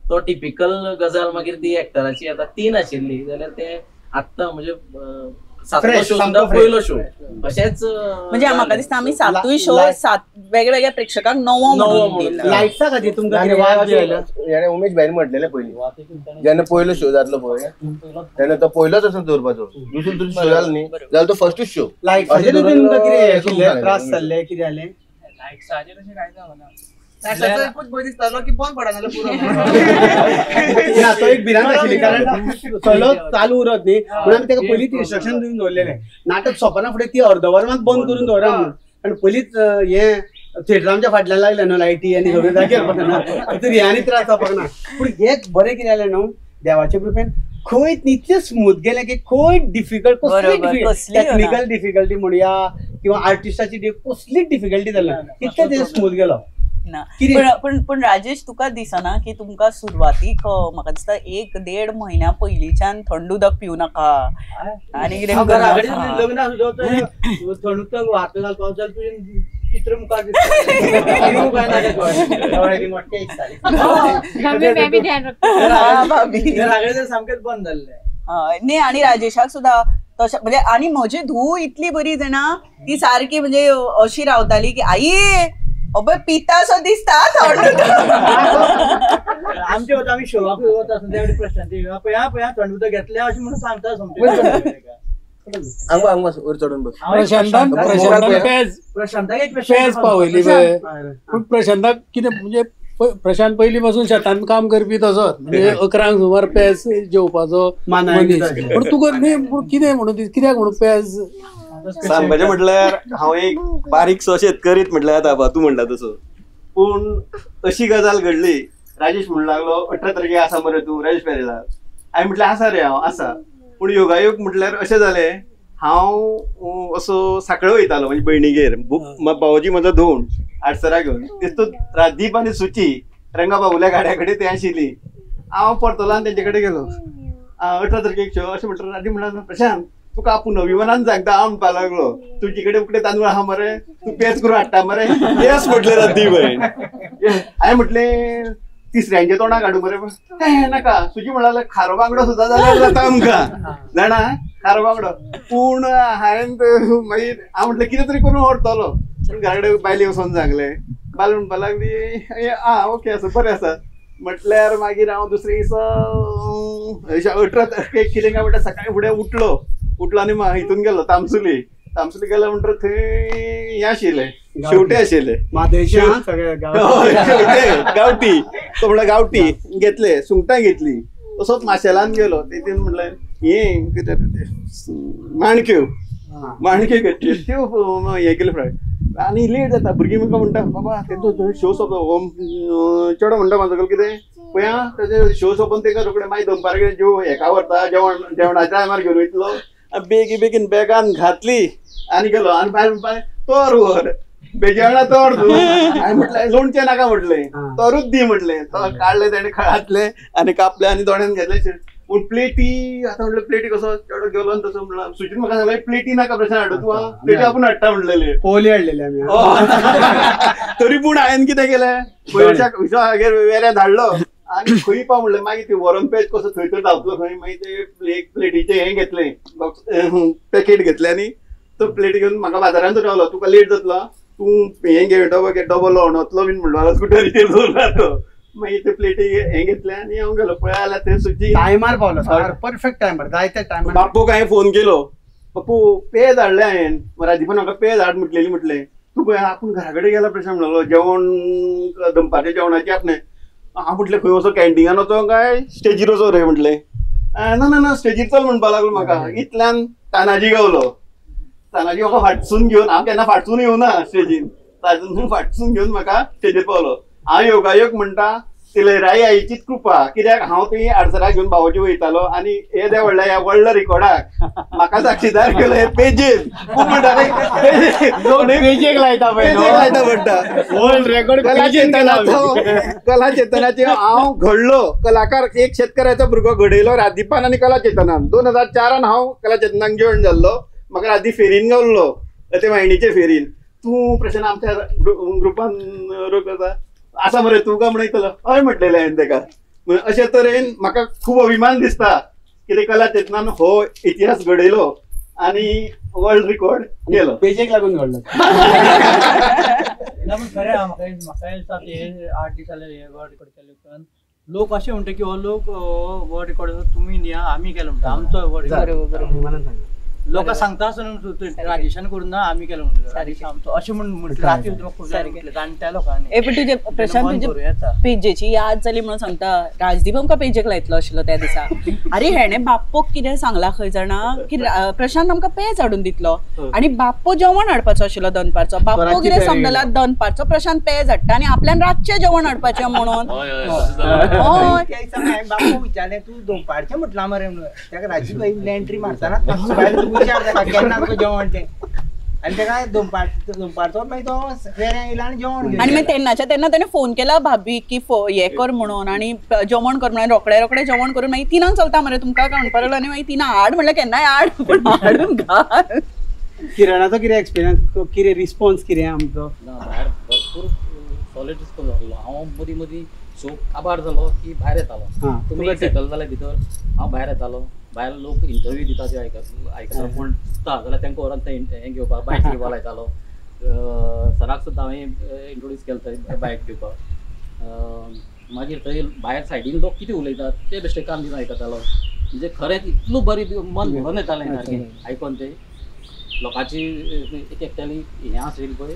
तो टिपिकल गजाल मागीर ती एक्टराची आतां 3 आशिल्ली जाल्यार ते आत्तां म्हणजे 7वो शो सुद्दां पयलो शो अशेंच. म्हणजे म्हाका दिसता आमी 7ूय शो 7 वेगवेगळ्या प्रेक्षकांक नवो म्हणून लायट्सा खातीर तुमकां उमेश भाईन म्हटलेलें पयलीं जेन्ना पयलो शो जातलो पळय तेन्ना तो पयलोच असो दवरपाचो, दुसरो दुसरो शो जालो न्ही जाल्यार तो फर्स्टूच शो. लायट्साचेर तुमकां कितें त्रास जाल्ले कितें जालें? लायट्साचेर तशें कांय जावना. ना तो एक भिरांत आशिल्ली कारण सलो चालू उरत न्ही म्हणून आमी ताका पयलींच इन्स्ट्रक्शन दिवन दवरलेलें नाटक सोंपना फुडें ती अर्द वर मात बंद करून दवरा म्हणून. कारण पयलींच हें थिएटर आमच्या फाटल्यान लागलें न्हू लायटी आनी सगळें जाग्यार पडना तितून हें आनी त्रास जावपाक ना. पूण हें बरें कितें जालें न्हू देवाच्या कृपेन खंय इतलें स्मूथ गेलें की खंय डिफिकल्ट कसली टेक्निकल डिफिकल्टी म्हणया किंवा आर्टिस्टाची कसलीच डिफिकल्टी जाली ना, इतलें तें स्मूथ गेलो ना. पण पण राजेश तुका दिसना की तुमकां सुरवातीक म्हाका दिसता 1-1.5 म्हयन्या पयलींच्यान थंड उदक पिवं नाका आनी कितें लग्नाक सुद्दां थंड उदक वाहत घालपाक जाल्यार तुजें चित्र मुखार दिसता सामकेंच बंद जाल्लें. न्ही आनी राजेशाक सुद्दां तशें म्हणजे आनी म्हजी धूव इतली बरी जाणा ती सारकी म्हणजे अशी रावताली की आई अबे पिता सो दिसता थंड. आमचे वता आमी शोवाक वता आसतना त्या प्रशांती पळया पळया थंड उदक घेतलें अशें म्हणून सांगता समजें. प्रशांतान प्रशांतान पेज पावयली पूण प्रशांताक कितें म्हणजे प्रशांत पयलीं पासून शेतान काम करपी तसोच म्हणजे 11 सुमार पेज जेवपाचो मनीस. पूण तुका न्ही कितें म्हणून कित्याक म्हणून पेज सांगपाचें म्हटल्यार हांव एक बारीकसो शेतकरीत म्हटल्यार आतां तूं म्हणटा तसो. पूण अशी गजाल घडली राजेश म्हणूंक लागलो 18 तारखेक आसा मरे तूं राजेश पेरेला. हांवें म्हटलें आसा रे हांव आसा. पूण योगायोग म्हटल्यार अशें जालें हांव असो साकळे वयतालो म्हणजे भयणीगेर भावोजी म्हजो धोंड आडसरा घेवन तेस्तू राजदीप आनी सुची रंगा बाबुल्या गाड्या कडेन ते आशिल्ली. हांव परतलो आनी तेंचे कडेन गेलो 18 तारखेक शो अशें म्हणटा राजदीप म्हणटा प्रशांत तुका आपूण अभिमानान सांगता हांव म्हणपाक लागलो तुजे कडेन उकडे तांदूळ आहा मरे तूं पेज करून हाडटा मरे. येस म्हटलें राजदीप हांवें. हांवें म्हटलें तिसऱ्यांच्या तोंडाक हाडूं मरे नाका. सुची म्हणल्यार खारो बांगडो सुद्दां जाल्यार जाता आमकां जाणा खारो बांगडो. पूण हांवें मागीर हांव म्हटलें कितें तरी करून व्हरतलो. पूण घरा कडेन बायले वचोन सांगलें बायल म्हणपाक लागली आं ओके आसा बरें आसा म्हटल्यार मागीर हांव दुसरे दिसा 18 तारखेक कितें काय म्हणटा सकाळीं फुडें उठलो उठलो आनी हितून गेलो तामसुली. तामसुली गेलो म्हणटर थंय हें आशिल्लें शेवटे आशिल्ले शेवटे गांवठी. तो म्हणल्यार गांवठी घेतले सुंगटां घेतली. तसोच माशेलान गेलो तेतून म्हणलें हें कितें माणक्यो माणक्यो करच्यो त्यो हें केले फ्राय आनी लेट जाता. भुरगीं म्हाका म्हणटा बाबा तेंचो शो सोंपलो हो चेडो म्हणटा म्हाजो कितें पळय आं तेजे शो सोंपून तेका रोखडे मागीर दनपार जेव हेका व्हरता जेवण जेवणाच्या टायमार घेवन वयतलो बेगी बेगीन बॅगान घातली आनी गेलो आनी भायर म्हणपा तोर व्हर बेजेवणा तोर तूं. हांवें म्हटलें लोणचें नाका म्हटलें तोरूच दी म्हटलें. तो काडलें तेणें घातलें आनी कापलें आनी दोण्यान घेतलें. पूण प्लेटी आतां म्हटलें प्लेटी कसो चेडो गेलो आनी तसो म्हणला सुचीन म्हाका सांगलें प्लेटी नाका प्रश्न हाडू तूं प्लेटी आपूण हाडटा म्हणलेले पोली हाडलेले आमी. तरी पूण हांवें कितें केलें पयशाक विश्वागेर वेऱ्या धाडलो आनी खंय पाव म्हणलें मागीर ती व्हरोन पेज कसो थंय तर धांवतलो खंय मागीर ते एक प्लेटीचें हें घेतलें पॅकेट घेतलें आनी तो प्लेट घेवन म्हाका बाजारांत रावलो तुका लेट जातलो तूं हें घे डबो घे डबो लोणवतलो बीन म्हणलो स्कुटरीचेर दवरला तो. मागीर ते प्लेटी हें घेतलें आनी हांव गेलो पळय जाल्यार ते सुची टायमार पावलो परफेक्ट टायमार जायते टायमार. बापूक हांवें फोन केलो बापू पेज हाडलें हांवें राजीपान म्हाका पेज हाड म्हटलेली म्हटलें तूं पळय आपूण घरा कडेन गेला प्रश्न म्हणलो जेवण दनपारच्या जेवणाची आपणें हांव म्हटलें खंय वचो कॅन्टिनान वचो काय स्टेजीर वचो रे म्हटलें ना ना ना स्टेजीर चल म्हणपाक लागलो म्हाका. इतल्यान तानाजी गावलो तानाजी म्हाका फाटसून घेवन हांव केन्ना फाटसून येवना स्टेजीन ताजून फाटसून घेवन म्हाका स्टेजीर पावलो. हांव योगायोग म्हणटा ती लयराई आईचीच कृपा कित्याक हांव ती आडसराक घेवन भावोजी वयतालो आनी येद्या व्हडल्या ह्या व्हडल्या रिकॉर्डाक म्हाका साक्षीदार केलो हे पेजेर खूब म्हणटा पेजेक लायता लायता म्हणटा वर्ल्ड रेकॉर्ड कला चेतनाचे हांव घडलो कलाकार एक शेतकऱ्याचो भुरगो घडयलो राजदीपान आनी कला चेतनान. 2004 हांव कला चेतनाक जॉयन जाल्लो. म्हाका राजदीप फेरीन गावल्लो ते मायणीचे फेरीन तूं प्रश्न आमच्या ग्रुपान रोग जाता आसा मरे तूं काय म्हणयतलो हय म्हटलेलें हांवें तेका. अशे तरेन म्हाका खूब अभिमान दिसता कितें कला चेतनान हो इतिहास घडयलो आनी वर्ल्ड रिकॉर्ड केलो पेजेक लागून घडलो. ना पण खरें आहा म्हाका म्हाका दिसता हे 8 दीस जाले हे वर्ल्ड रिकॉर्ड केले उपरांत लोक अशें म्हणटा की हो लोक वर्ल्ड रिकॉर्ड तुमी न्ही आमी केलो म्हणटा आमचो वर्ल्ड रिकॉर्ड. लोकां सांगता आसतना राजेशान करून ना आमी केलो म्हणटा राजेश आमचो अशें म्हूण म्हटलें राती खूब जाण म्हटलें जाणट्या लोकांनी. पण तुजे प्रशांत तुजे पेजेची याद जाली म्हणून सांगता राजदीप आमकां पेजेक लायतलो आशिल्लो त्या दिसा. अरे हेणें बाप्पोक कितें सांगलां खंय जाणा की प्रशांत आमकां पेज हाडून दितलो आनी बाप्पो जेवण हाडपाचो आशिल्लो दनपारचो. बाप्पो कितें समजला दनपारचो प्रशांत पेज हाडटा आनी आपल्यान रातचें जेवण हाडपाचें म्हणून. हय बाप्पो विचारलें तूं दनपारचें म्हटलां मरे म्हणून ताका राजीव एंट्री मारतना विचार केन्ना तुका जेवण तें आनी ताका दनपारचो मागीर तो वेऱ्यां येयला आनी जेवण. आनी मागीर तेन्नाच्या तेन्ना तेणें फोन केला भाभी की हें कर म्हणून आनी जेवण कर म्हणून रोखडें रोखडें जेवण करून मागीर 3 चलता मरे तुमकां काय म्हणपाक लागलो आनी मागीर 3 हाड म्हणल्यार केन्नाय हाड पूण हाडून घाल. किरणाचो कितें एक्सपिरियन्स कितें रिस्पॉन्स कितें आमचो? ना भायर भरपूर सॉलीड रिस्पॉन्स जाल्लो. हांव मदीं मदीं शो काबार जालो की भायर येतालो तुमी सेटल जाले भितर हांव भायर येतालो. भायर लोक इंटरव्यू दिता ते आयकता कोण चुकता जाल्यार तांकां व्हरोन ते हें घेवपाक बायक घेवपाक लायतालो. सराक सुद्दां हांवें इंट्रोड्यूस केलें थंय बायक घेवपाक. मागीर थंय भायर सायडीन लोक कितें उलयतात ते बेश्टे कान दिवन आयकतालो. म्हणजे खरेंच इतलो बरी मन भरून येतालें सारकें आयकोन ते लोकांची एक एकट्याली हें आशिल्ली पळय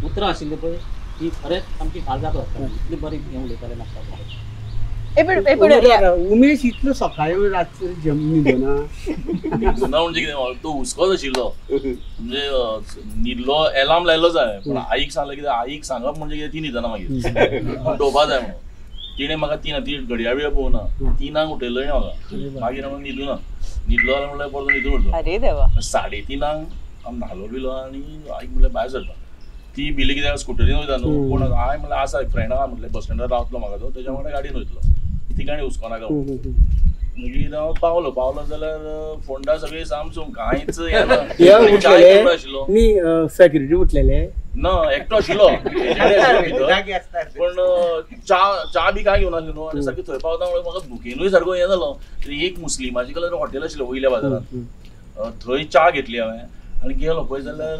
उतरां आशिल्लीं पळय ती खरेंच सामकी काळजाक लागता इतली बरी हें उलयतालें नाटकां. उमेश इतलो सकाळी रातचो न्हिदना न्हिदना म्हणजे कितें तो हुस्कोच आशिल्लो म्हणजे न्हिदलो एलार्म लायलो जाय पूण आईक सांगलें कितें आईक सांगप म्हणजे कितें ती न्हिदना मागीर उठोवपा जाय म्हणून तिणें म्हाका 3 ती घडयाळ बिळ्याळ पळोवना 3 उठयलो म्हाका मागीर हांव न्हिदूना न्हिदलो जाल्यार म्हणल्यार परतो न्हिदून उरलो. अरे देवा 3:30 हांव न्हालो बिलो आनी आईक म्हणल्यार भायर सरता ती भिली कित्याक स्कुटरीन वयता न्हू पूण हांवें म्हणल्यार आसा फ्रेंड आहा म्हटलें बस स्टँडार रावतलो म्हाका तो तेज्या वांगडा गाडयेन वयतलो तिका आनी हुस्को नाका. मागीर हांव पावलो पावलो जाल्यार फोंडा सगळी सामसूम कांयच आशिल्लो सेक्युरिटी उठलेले ना एकटो आशिल्लो पूण च्या च्या बी कांय घेवन आसलें न्हू आनी सारकें थंय पावता म्हणल्यार म्हाका भुकेनूय सारको हें जालो. एक मुस्लिमाची कलर हॉटेल आशिल्लें वयल्या बाजारांत थंय च्या घेतली हांवें आनी गेलो पळय जाल्यार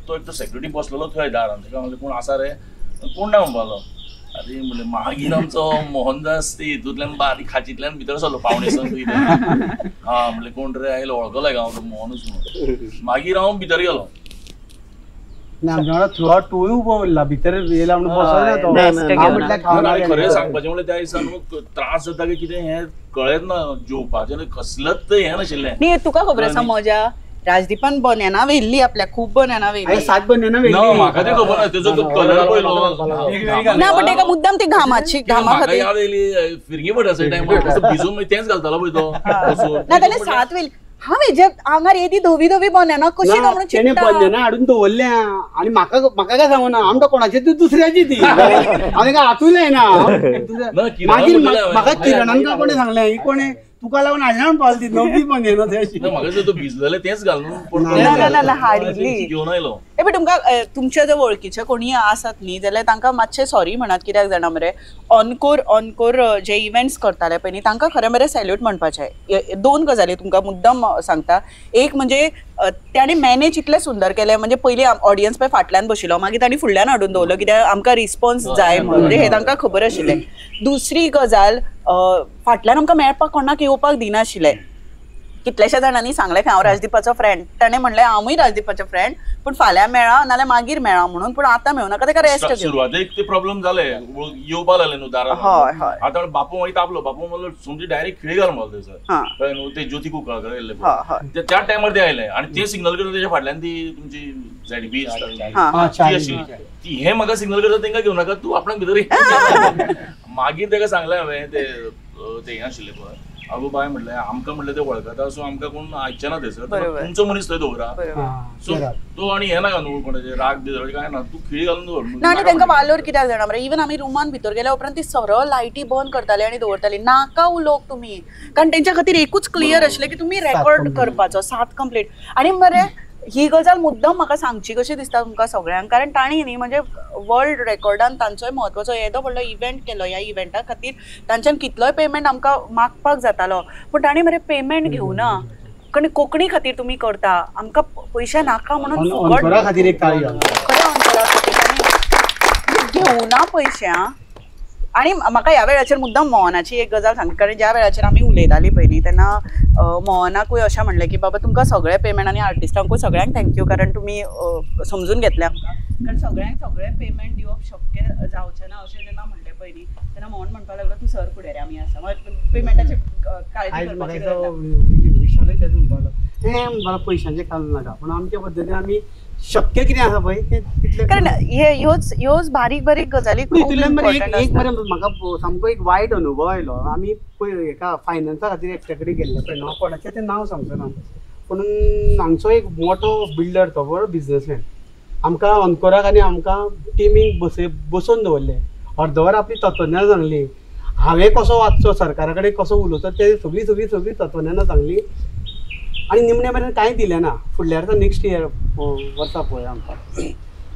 तो एकटो सेक्युरिटी बसलेलो थंय दारान ताका म्हणलें कोण आसा रे कोण ना म्हणपाक लागलो. अरे म्हणलें मागीर आमचो मोहनदास ते हितूंतल्यान बारीक खाचींतल्यान भितर सरलो 6:45 कितें हा म्हणलें कोण रे आयलो वळखलो हांव तो मोहनूच म्हणून. मागीर हांव भितर गेलो. थ्रू उबो उरला भितर येयला म्हणून बसना तो. खरें सांगपाचें म्हणल्यार त्या दिसा न्हू त्रास जाता की कितें हें कळ्ळेंच ना जेवपाचें कसलेंच हें नाशिल्लें. न्ही तुका खबर आसा मजा राजदीपान बन्याना व्हेल्ली आपल्याक, खूब बन्याना व्हेल्ली, 7 बन्याना व्हेल्ली. म्हाका ते खबर ना तेजो कलर पळयलो ना, पण तेका मुद्दाम ती घामाची घामा खातीर फिरंगी पडटा टायमार भिजून तेंच घालतालो पळय तो. ना ताणें 7 व्हेली. हांव हेज्या आंगार येदी धवी धवी बन्याना कशी काय म्हणून चिंतता. बन्याना हाडून दवरल्या आनी म्हाका म्हाका काय सांगू ना, आमकां कोणाची ती दुसऱ्याची ती हांव ताका हातूय लायना. मागीर म्हाका किरणान काय कोणें सांगलें ही कोणें तुका लागून हाडल्या म्हणून पावली ती नवी बन्याना थंय. म्हाका तो भिजलेले तेंच घालून हाडिल्ली घेवन आयलो. पण तुमकां तुमच्या जर वळखीचे कोणी आसात न्ही जाल्यार तांकां मातशें सॉरी म्हणात, कित्याक जाणा मरे ऑनकोर ऑनकोर जे इव्हेंट्स करताले पळय न्ही तांकां खरें मरे सॅल्यूट म्हणपाचें. 2 गजाली तुमकां मुद्दम सांगता. एक म्हणजे ताणें मॅनेज इतलें सुंदर केलें, म्हणजे पयलीं ऑडियन्स पळय फाटल्यान बशिल्लो, मागीर तांणी फुडल्यान हाडून दवरलो कित्याक आमकां रिस्पॉन्स जाय म्हणून, हें तांकां खबर आशिल्लें. दुसरी गजाल फाटल्यान आमकां मेळपाक कोणाक येवपाक दिनाशिल्लें. कितल्याश्या जाणांनी सांगलें की हांव राजदीपाचो फ्रेंड, ताणें म्हणलें हांवूय राजदीपाचो फ्रेंड, पूण फाल्यां मेळा नाल्यार मागीर मेळा म्हणून, पूण आतां मेळूं नाका, ताका रेस्ट घेवं. सुरवातेक ते प्रॉब्लेम जाले, येवपा लागले न्हू दारार. हय हय. आतां बापू मागीर तापलो, बापू म्हणलो सोमती डायरेक्ट खिळी घाल म्हणलो थंयसर, कळ्ळें न्हू. ते ज्योती कुंकळकर येयल्ले त्या टायमार ते आयले आनी ते सिग्नल करता तेच्या फाटल्यान ती तुमची झेडबी ती आशिल्ली, ती हे म्हाका सिग्नल करता तेंकां घेवं नाका, तूं आपणाक भितर. मागीर ताका सांगलें हांवें ते हें आशिल्लें पळय, अगो बाय म्हटलें आमकां म्हटलें ते वळखता, सो आमकां कोण आयचे ना थंयसर, तुमचो मनीस थंय दवरा, सो तो आनी हें नाका न्हू कोणाचें राग बी जाल्यार कांय ना, तूं खिळी घालून दवर. ना आनी तांकां वालोर कित्याक जाणा मरे, इवन आमी रुमान भितर गेल्या उपरांत ती सरळ लायटी बंद करताली आनी दवरताली, नाका उलोवंक तुमी, कारण तेंच्या खातीर एकूच क्लियर आशिल्लें की तुमी रेकॉर्ड करपाचो 7 कंप्लीट. आनी मरे ही गजाल मुद्दम म्हाका सांगची कशी दिसता तुमकां सगळ्यांक, कारण तांणी न्ही म्हणजे वर्ल्ड रेकॉर्डान तांचोय म्हत्वाचो येदो व्हडलो इव्हेंट केलो. ह्या इव्हेंटा खातीर तांच्यान कितलोय पेमेंट आमकां मागपाक जातालो, पूण तांणी मरे पेमेंट घेवना, कारण कोंकणी खातीर तुमी करता, आमकां पयशे नाका म्हणून फुकट खातीर एक खरें ऑनकोरा खातीर घेवना पयशे. आनी म्हाका ह्या वेळाचेर मुद्दम मोहनाची एक गजाल सांगता, कारण ज्या वेळाचेर आमी उलयताली पळय न्ही तेन्ना मोहनाकूय अशें म्हणलें की बाबा तुमकां सगळें पेमेंट आनी आर्टिस्टांकूय सगळ्यांक thank you, कारण तुमी समजून घेतलें आमकां, कारण सगळ्यांक सगळें पेमेंट दिवप शक्य जावचें ना अशें जेन्ना म्हणलें पळय न्ही तेन्ना मोहन म्हणपाक लागलो तूं सर फुडें रे आमी आसा, पेमेंटाची काळजी करपाची गरज ना. विशालय तेच म्हणपाक लागलो पयशांचें घालूं नाका, पूण आमच्या पद्दतीन आमी शक्य कितें आसा पळय तें तितलें, कारण हे ह्योच ह्योच बारीक बारीक गजाली. हितूंतल्यान मरे एक मरे म्हाका सामको एक वायट अनुभव आयलो. आमी पळय हेका फायनान्सा खातीर एकट्या कडेन गेल्ले पळय, हांव कोणाचें तें नांव सांगचो ना, पूण हांगचो एक मोठो बिल्डर तो बरो बिजनसमॅन, आमकां ऑनकोराक आनी आमकां टिमीक बसोवन दवरलें, अर्दवर आपली तत्वज्ञानां सांगली, हांवें कसो वागचो सरकारा कडेन कसो उलोवचो तें सगळीं सगळीं सगळीं तत्वज्ञानां सांगली आनी निमणे मेरेन कांय दिलें ना. फुडल्या वर्सा नेक्स्ट इयर वर्सा पळय आमकां.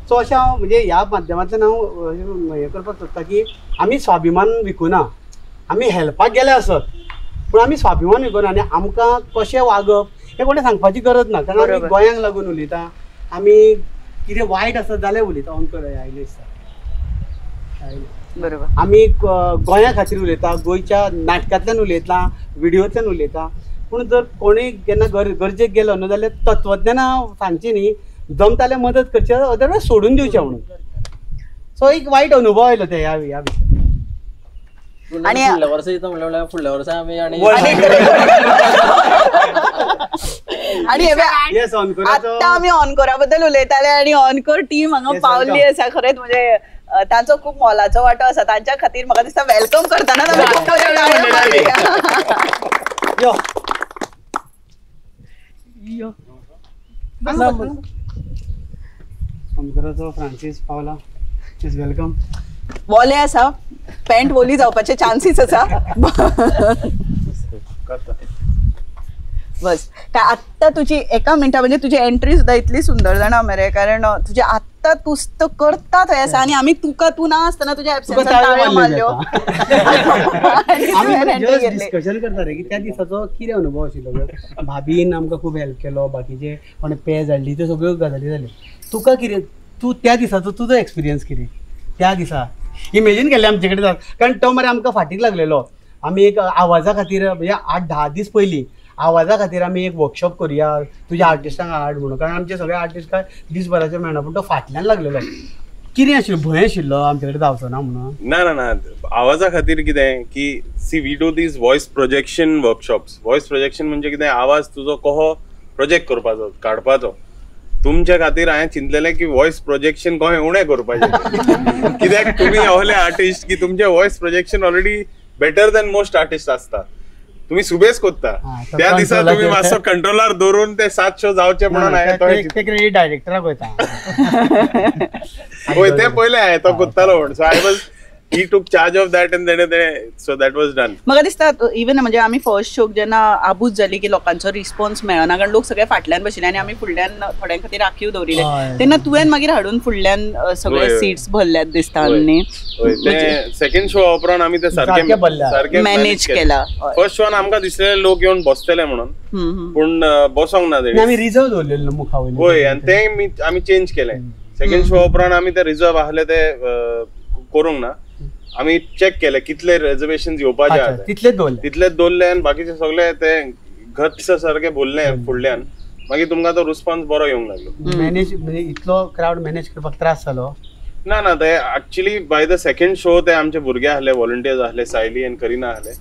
सो अशें हांव म्हणजे ह्या माध्यमांतल्यान हांव हें करपाक सोदता की आमी स्वाभिमान विकुना, आमी हेल्पाक गेले आसत पूण आमी स्वाभिमान विकुना, आनी आमकां कशें वागप हें कोणें सांगपाची गरज ना, कारण आमी गोंयांक लागून उलयता, आमी कितें वायट आसत जाल्यार उलयता. ऑनकोर आयले दिसता बरोबर, आमी गोंया खातीर उलयता, गोंयच्या नाटकांतल्यान उलयता, व्हिडियोंतल्यान उलयता, पूण जर कोणूय केन्ना गरजेक गेलो न्हू जाल्यार तत्वज्ञानां सांगची न्ही, जमता जाल्यार मदत करची, अदरवायज सोडून दिवचें म्हणून. सो एक वायट अनुभव आयलो ते ह्या ह्या विशयान. आनी फुडल्या वर्सा येता म्हणल्यार फुडल्या वर्सा आमी आनी आतां आमी ऑनकोरा बद्दल उलयताले आनी ऑनकोर टीम हांगा पावल्ली आसा, खरेंच म्हणजे तांचो खूब मोलाचो वांटो आसा, तांच्या खातीर म्हाका दिसता welcome करतना आमी खूब यो ऑनकोराचो फ्रांसीस पावला, is welcome. वोले आसा, पॅन्ट वोली जावपाचे चान्सीस आसा. बस काय आत्ता तुजी एका मिनटा म्हणजे तुजी एंट्री सुद्दां इतली सुंदर जाणा मरे, कारण तुजे आत्ता तुस्त करता थंय आसा आनी आमी तुका तूं ना आसतना तुज्या एबसेन्सान टाळयो मारल्यो. आमी डिस्कशन करता रे की त्या दिसाचो कितें अनुभव आशिल्लो, भाभीन आमकां खूब हेल्प केलो, बाकीचे कोणें पेज हाडली, त्यो सगळ्यो गजाली जाल्यो. तुका कितें, तूं त्या दिसाचो तुजो एक्सपिरियन्स कितें त्या दिसा इमेजीन केल्लें आमचे कडेन, कारण तो मरे आमकां फाटीक लागलेलो. आमी एक आवाजा खातीर म्हणजे 8-10 दीस पयलीं आवाजा खातीर आमी एक वर्कशॉप करुया, तुज्या आर्टिस्टांक हाड म्हणून, कारण आमचे सगळे आर्टिस्ट काय दीसभराचे मेळना, पूण तो फाटल्यान लागलेलो. कितें आशिल्लो भंय आशिल्लो आमचे कडेन जावचो ना म्हणून? ना ना ना, आवाजा खातीर कितें की see we do these voice projection workshops. Voice projection म्हणजे कितें, आवाज तुजो कहो प्रोजेक्ट करपाचो काडपाचो तुमच्या खातीर हांवें चिंतलेलें की वॉयस प्रोजेक्शन गोंय उणें करपाचें कित्याक तुमी अहले आर्टिस्ट की तुमचे voice projection already better than most artist आसता. तुम्ही सुबेस कोत्ता त्या दिसा तुम्ही मातसो कंट्रोलार दवरून ते 7 शो जावचे म्हणून हांवें डायरेक्टराक वयता हय ते पयले हांवें तो कोत्तालो म्हण so I was he took charge of that and then so that was done. म्हाका दिसता इवन म्हणजे आमी फर्स्ट शोक जेन्ना आबूज जाली की लोकांचो रिस्पॉन्स मेळना कारण लोक सगळे फाटल्यान बशिल्ले आनी आमी फुडल्यान थोड्यां खातीर राखीव दवरिल्ले तेन्ना तुवें मागीर हाडून फुडल्यान सगळे सीट्स भरल्यात दिसता न्ही. सेकंड शो उपरांत आमी ते सारके मॅनेज केला. फर्स्ट शोन आमकां दिसलेले लोक येवन बसतले म्हणून पूण बसोंक ना आमी रिजर्व दवरलेलो मुखा वयले. हय आनी ते आमी चेंज केले सेकंड शो उपरांत आमी ते रिजर्व आहले ते करूंक ना आमी चेक केले कितले रिजर्वेशन येवपाचे आसा तितलेच दवरले तितलेच दवरले आनी बाकीचे सगळे ते घट्ट सारके भरले फुडल्यान मागीर तुमकां तो रिस्पॉन्स बरो येवंक लागलो. मॅनेज म्हणजे इतलो क्रावड मॅनेज करपाक त्रास जालो ना ना ते actually by the second show ते आमचे भुरगे आहले वॉलंटियर्स आहले सायली आनी करिना आहले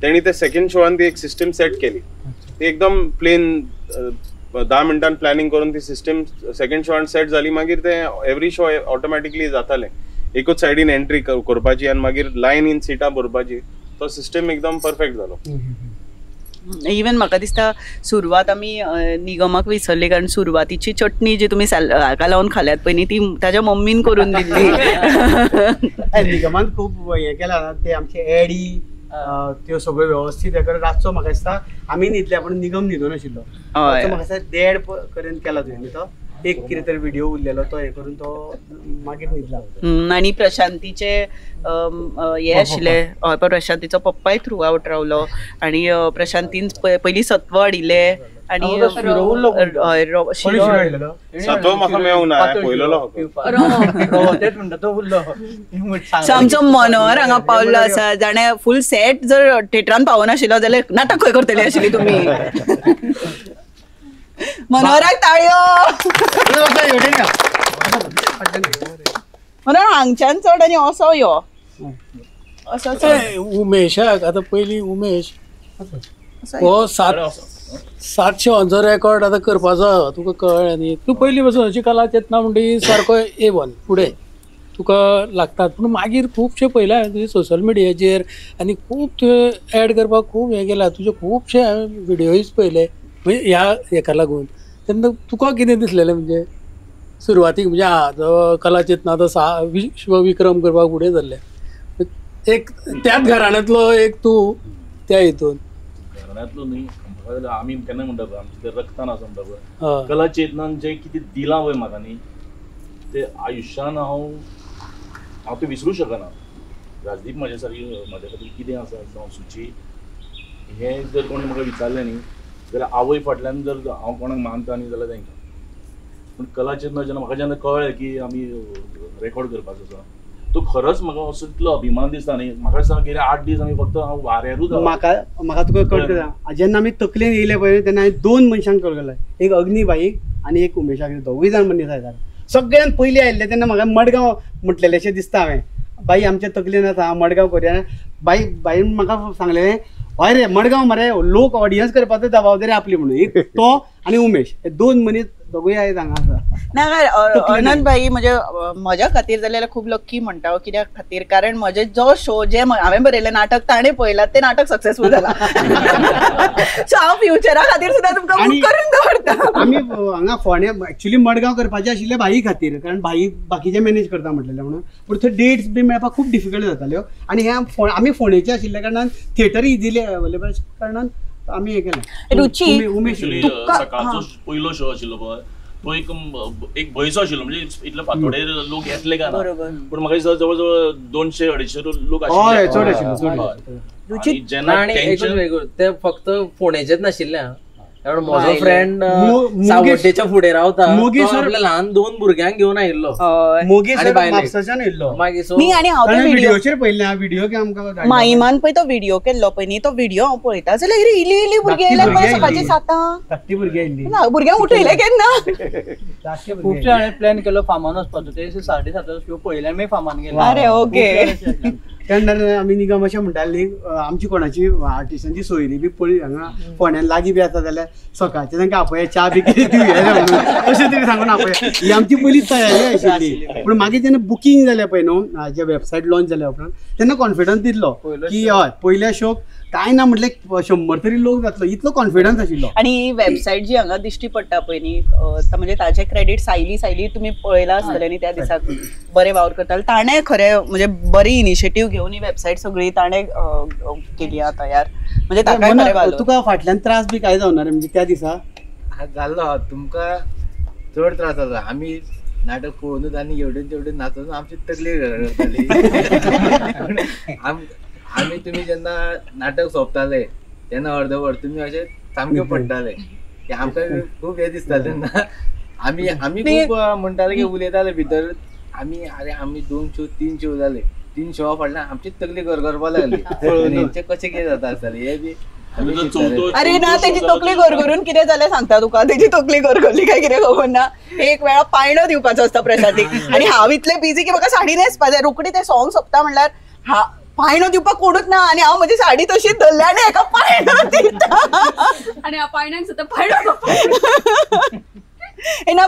तेणी ते सेकंड शोआन ती एक सिस्टम सेट केली ती एकदम प्लेन 10 मिनटान प्लॅनिंग करून ती सिस्टम सेकंड शोआन सेट जाली. मागीर ते एवरी शो ऑटोमॅटिकली जाताले एकूच सायडीन एंट्री करपाची आनी मागीर लायनीन सिटां भरपाची तो सिस्टम एकदम परफेक्ट जालो. इवन म्हाका दिसता सुरवात आमी निगमाक विसरली कारण सुरवातीची चटणी जी तुमी हाका लावन खाल्यात पळय न्ही ती ताज्या मम्मीन करून दिल्ली. निगमान खूब हें केलां ते आमचे एडी त्यो सगळ्यो वेवस्थीत हें करून रातचो म्हाका दिसता आमी न्हिदले पूण निगम न्हिदून आशिल्लो रातचो म्हाका दिसता 1:30 पर्यंत केला तुवें तो एक कितें तरी व्हिडिओ उरलेलो तो हे करून तो मागीर न्हिदला. आनी प्रशांतीचे हे आशिल्ले हय प्रशांतीचो पप्पाय थ्रू आवट रावलो आनी प्रशांतीन पयलीं सत्व हाडिल्ले आनी सत्व म्हाका मेळूंक ना पयलोलो आमचो मनोहर हांगा पावल्लो आसा जाणें फूल सेट जर थिएटरान पावनाशिल्लो जाल्यार नाटक खंय करतली आशिल्ली तुमी. मनोहराक ताळयो. मनोहर हांगच्यान चड आनी असो यो असो उमेशाक आतां पयलीं उमेश हो 7 शोंचो रेकॉर्ड आतां करपाचो तुका कळ्ळें न्ही. तूं पयलीं पासून अशी कला चेतना म्हणटी सारको A1 फुडें तुका लागतात पूण मागीर खुबशें पयलें हांवें तुजें सोशल मिडियाचेर आनी खूब तुवें एड करपाक खूब हें केलां तुजे खुबशे हांवें विडियोज पयले म्हणजे ह्या हेका लागून तेन्ना तुका कितें दिसलेलें म्हणजे सुरवातीक म्हणजे हा जो कला चेतना तो विश्व विक्रम करपाक फुडें सरले एक त्याच घराण्यांतलो एक तूं त्या हितून घराण्यांतलो न्ही आमी केन्ना म्हणटा पळय आमच्या ते रक्तान आसा म्हणटा पळय कला चेतनान जें कितें दिलां पळय म्हाका न्ही ते आयुश्यान हांव हांव तें विसरूं शकना. राजदीप म्हाज्या सारकी म्हाज्या खातीर कितें आसा जावं सुची हें जर कोणी म्हाका विचारलें न्ही जाल्यार आवय फाटल्यान जर हांव कोणाक मानता न्ही जाल्यार तांकां पूण कला चेतना जेन्ना म्हाका जेन्ना कळ्ळें की आमी रेकॉर्ड करपाचो आसा तो खरोच म्हाका असो इतलो अभिमान दिसता न्ही. म्हाका दिसता गेले 8 दीस आमी फक्त हांव वाऱ्यारूच. म्हाका म्हाका तुका कळटा जेन्ना आमी तकलेन येयले पळय तेन्ना हांवें 2 मनशांक कळ्ळें एक अग्नीबाईक आनी एक उमेशाक दोगूय जाण मनीस आयता सगळ्यान पयलीं आयिल्ले तेन्ना म्हाका मडगांव म्हटलेलें अशें दिसता हांवें बाई आमच्या तकलेन आसा मडगांव करुया बाई बाईन म्हाका सांगलें हय रे मडगांव मरे लोक ऑडियन्स करपाचो जबाबदारी आपली म्हणून एक तो आनी उमेश हे 2 मनीस दोगूय आयज हांगा आसा. ना अनंत भाई म्हणजे म्हज्या खातीर जाल्यार खूब लक्की म्हणटा हांव कित्या खातीर कारण म्हजे जो शो जे हांवें बरयलें नाटक ताणें पळयलां तें नाटक सक्सेसफूल जालां. सो हांव फ्युचरा खातीर सुद्दां तुमकां बूक करून दवरता. आमी हांगा फोंड्या एक्चुअली मडगांव करपाचें आशिल्लें भाई खातीर कारण भाई बाकीचे मॅनेज करता म्हटलेलें म्हणून पूण थंय डेट्स बी मेळपाक खूब डिफिकल्ट जाताल्यो आनी हे आमी फोंडेचे आशिल्ल्या कारणान थिएटर इजिली अवेलेबल आशिल्ल्या कारणान आमी हें केलें. रुची उमेश सकाळचो पयलो शो आशिल्लो पळय तो एक एक भंयसो आशिल्लो म्हणजे इतले फांतोडेर लोक येतले काय ना पूण म्हाका दिसता जवळ जवळ 200-250 लोक आशिल्ले. चड आशिल्ले. जेन्ना ते फक्त फोंडेचेच नाशिल्ले कारण म्हजो फ्रेंड सावड्डेच्या फुडें रावता आपल्या ल्हान 2 भुरग्यांक घेवन आयिल्लो माईमान पळय तो व्हिडिओ केल्लो पळय न्ही तो व्हिडिओ हांव पळयता जाल्यार इली इली भुरगीं आयल्यार पळय सकाळची 7 भुरग्यांक उठयलें केन्ना. खुबशे हांवें प्लॅन केलो फार्मान वचपाचो ते 7:30 शो पळयल्यार मागीर फार्मान गेले. अरे ओके. तेन्ना आमी निगम अशें म्हणटाले न्ही, आमची कोणाची आर्टिस्टांची सोयरी बी पळय हांगा फोंड्यान लागीं बी आसा जाल्यार सकाळचें तांकां आपया, च्या बी कितें दिवया म्हणून अशें तरी सांगून आपया. ही आमची पयलीच तयारी आशिल्ली. पूण मागीर जेन्ना बुकींग जालें पळय न्हू, जे वेबसायट लॉन्च जाल्या उपरांत तेन्ना कॉन्फिडन्स दिल्लो की हय पयल्या शोक कांय ना म्हटलें 100 तरी लोक जातलो, इतलो कॉन्फिडन्स आशिल्लो. आनी ही वेबसायट जी हांगा दिश्टी पडटा पळय न्ही, म्हणजे ताजे क्रेडीट सायली, सायली तुमी पळयलां आसतलें न्ही त्या दिसाक बरें वावर करताले, ताणें खरें म्हणजे बरी इनिशिएटीव घेवन ही वेबसायट सगळी ताणें केली आहा तयार. म्हणजे ताका खरें वालोर. तुका फाटल्यान त्रास बी कांय जावना रे म्हणजे त्या दिसा? जाल्लो, तुमकां चड त्रास जालो. आमी नाटक पळोवनूच आनी एवढेन तेवढेन नाचून आमची तकली जाली. आमी तुमी जेन्ना नाटक सोंपताले तेन्ना अर्दवर तुमी अशे सामके पडटाले की आमकां खूब हें दिसतालें तेन्ना. आमी आमी खूब म्हणटाले की उलयताले भितर आमी, अरे आमी 2 शो 3 शो जाले, 3 शो फाटल्यान आमची तकली गरगरपाक लागली. हेंचें कशें कितें जाता आसतलें हें बी. अरे ना, तेजी तकली गरगरून कितें जालें सांगता तुका, तेजी तकली गरगरली काय कितें खबर ना. एक वेळा पायणो दिवपाचो आसता प्रशांतीक आनी हांव इतलें बिजी की म्हाका साडी न्हेसपा जाय, रोखडी तें सॉंग सोंपता म्हणल्यार हा पायणो दिवपाक कोणूच ना आनी हांव म्हजी साडी तशीच धरल्या आनी हेका पायणो दिता आनी हांव पायण्यान सुद्दां पायणो ना.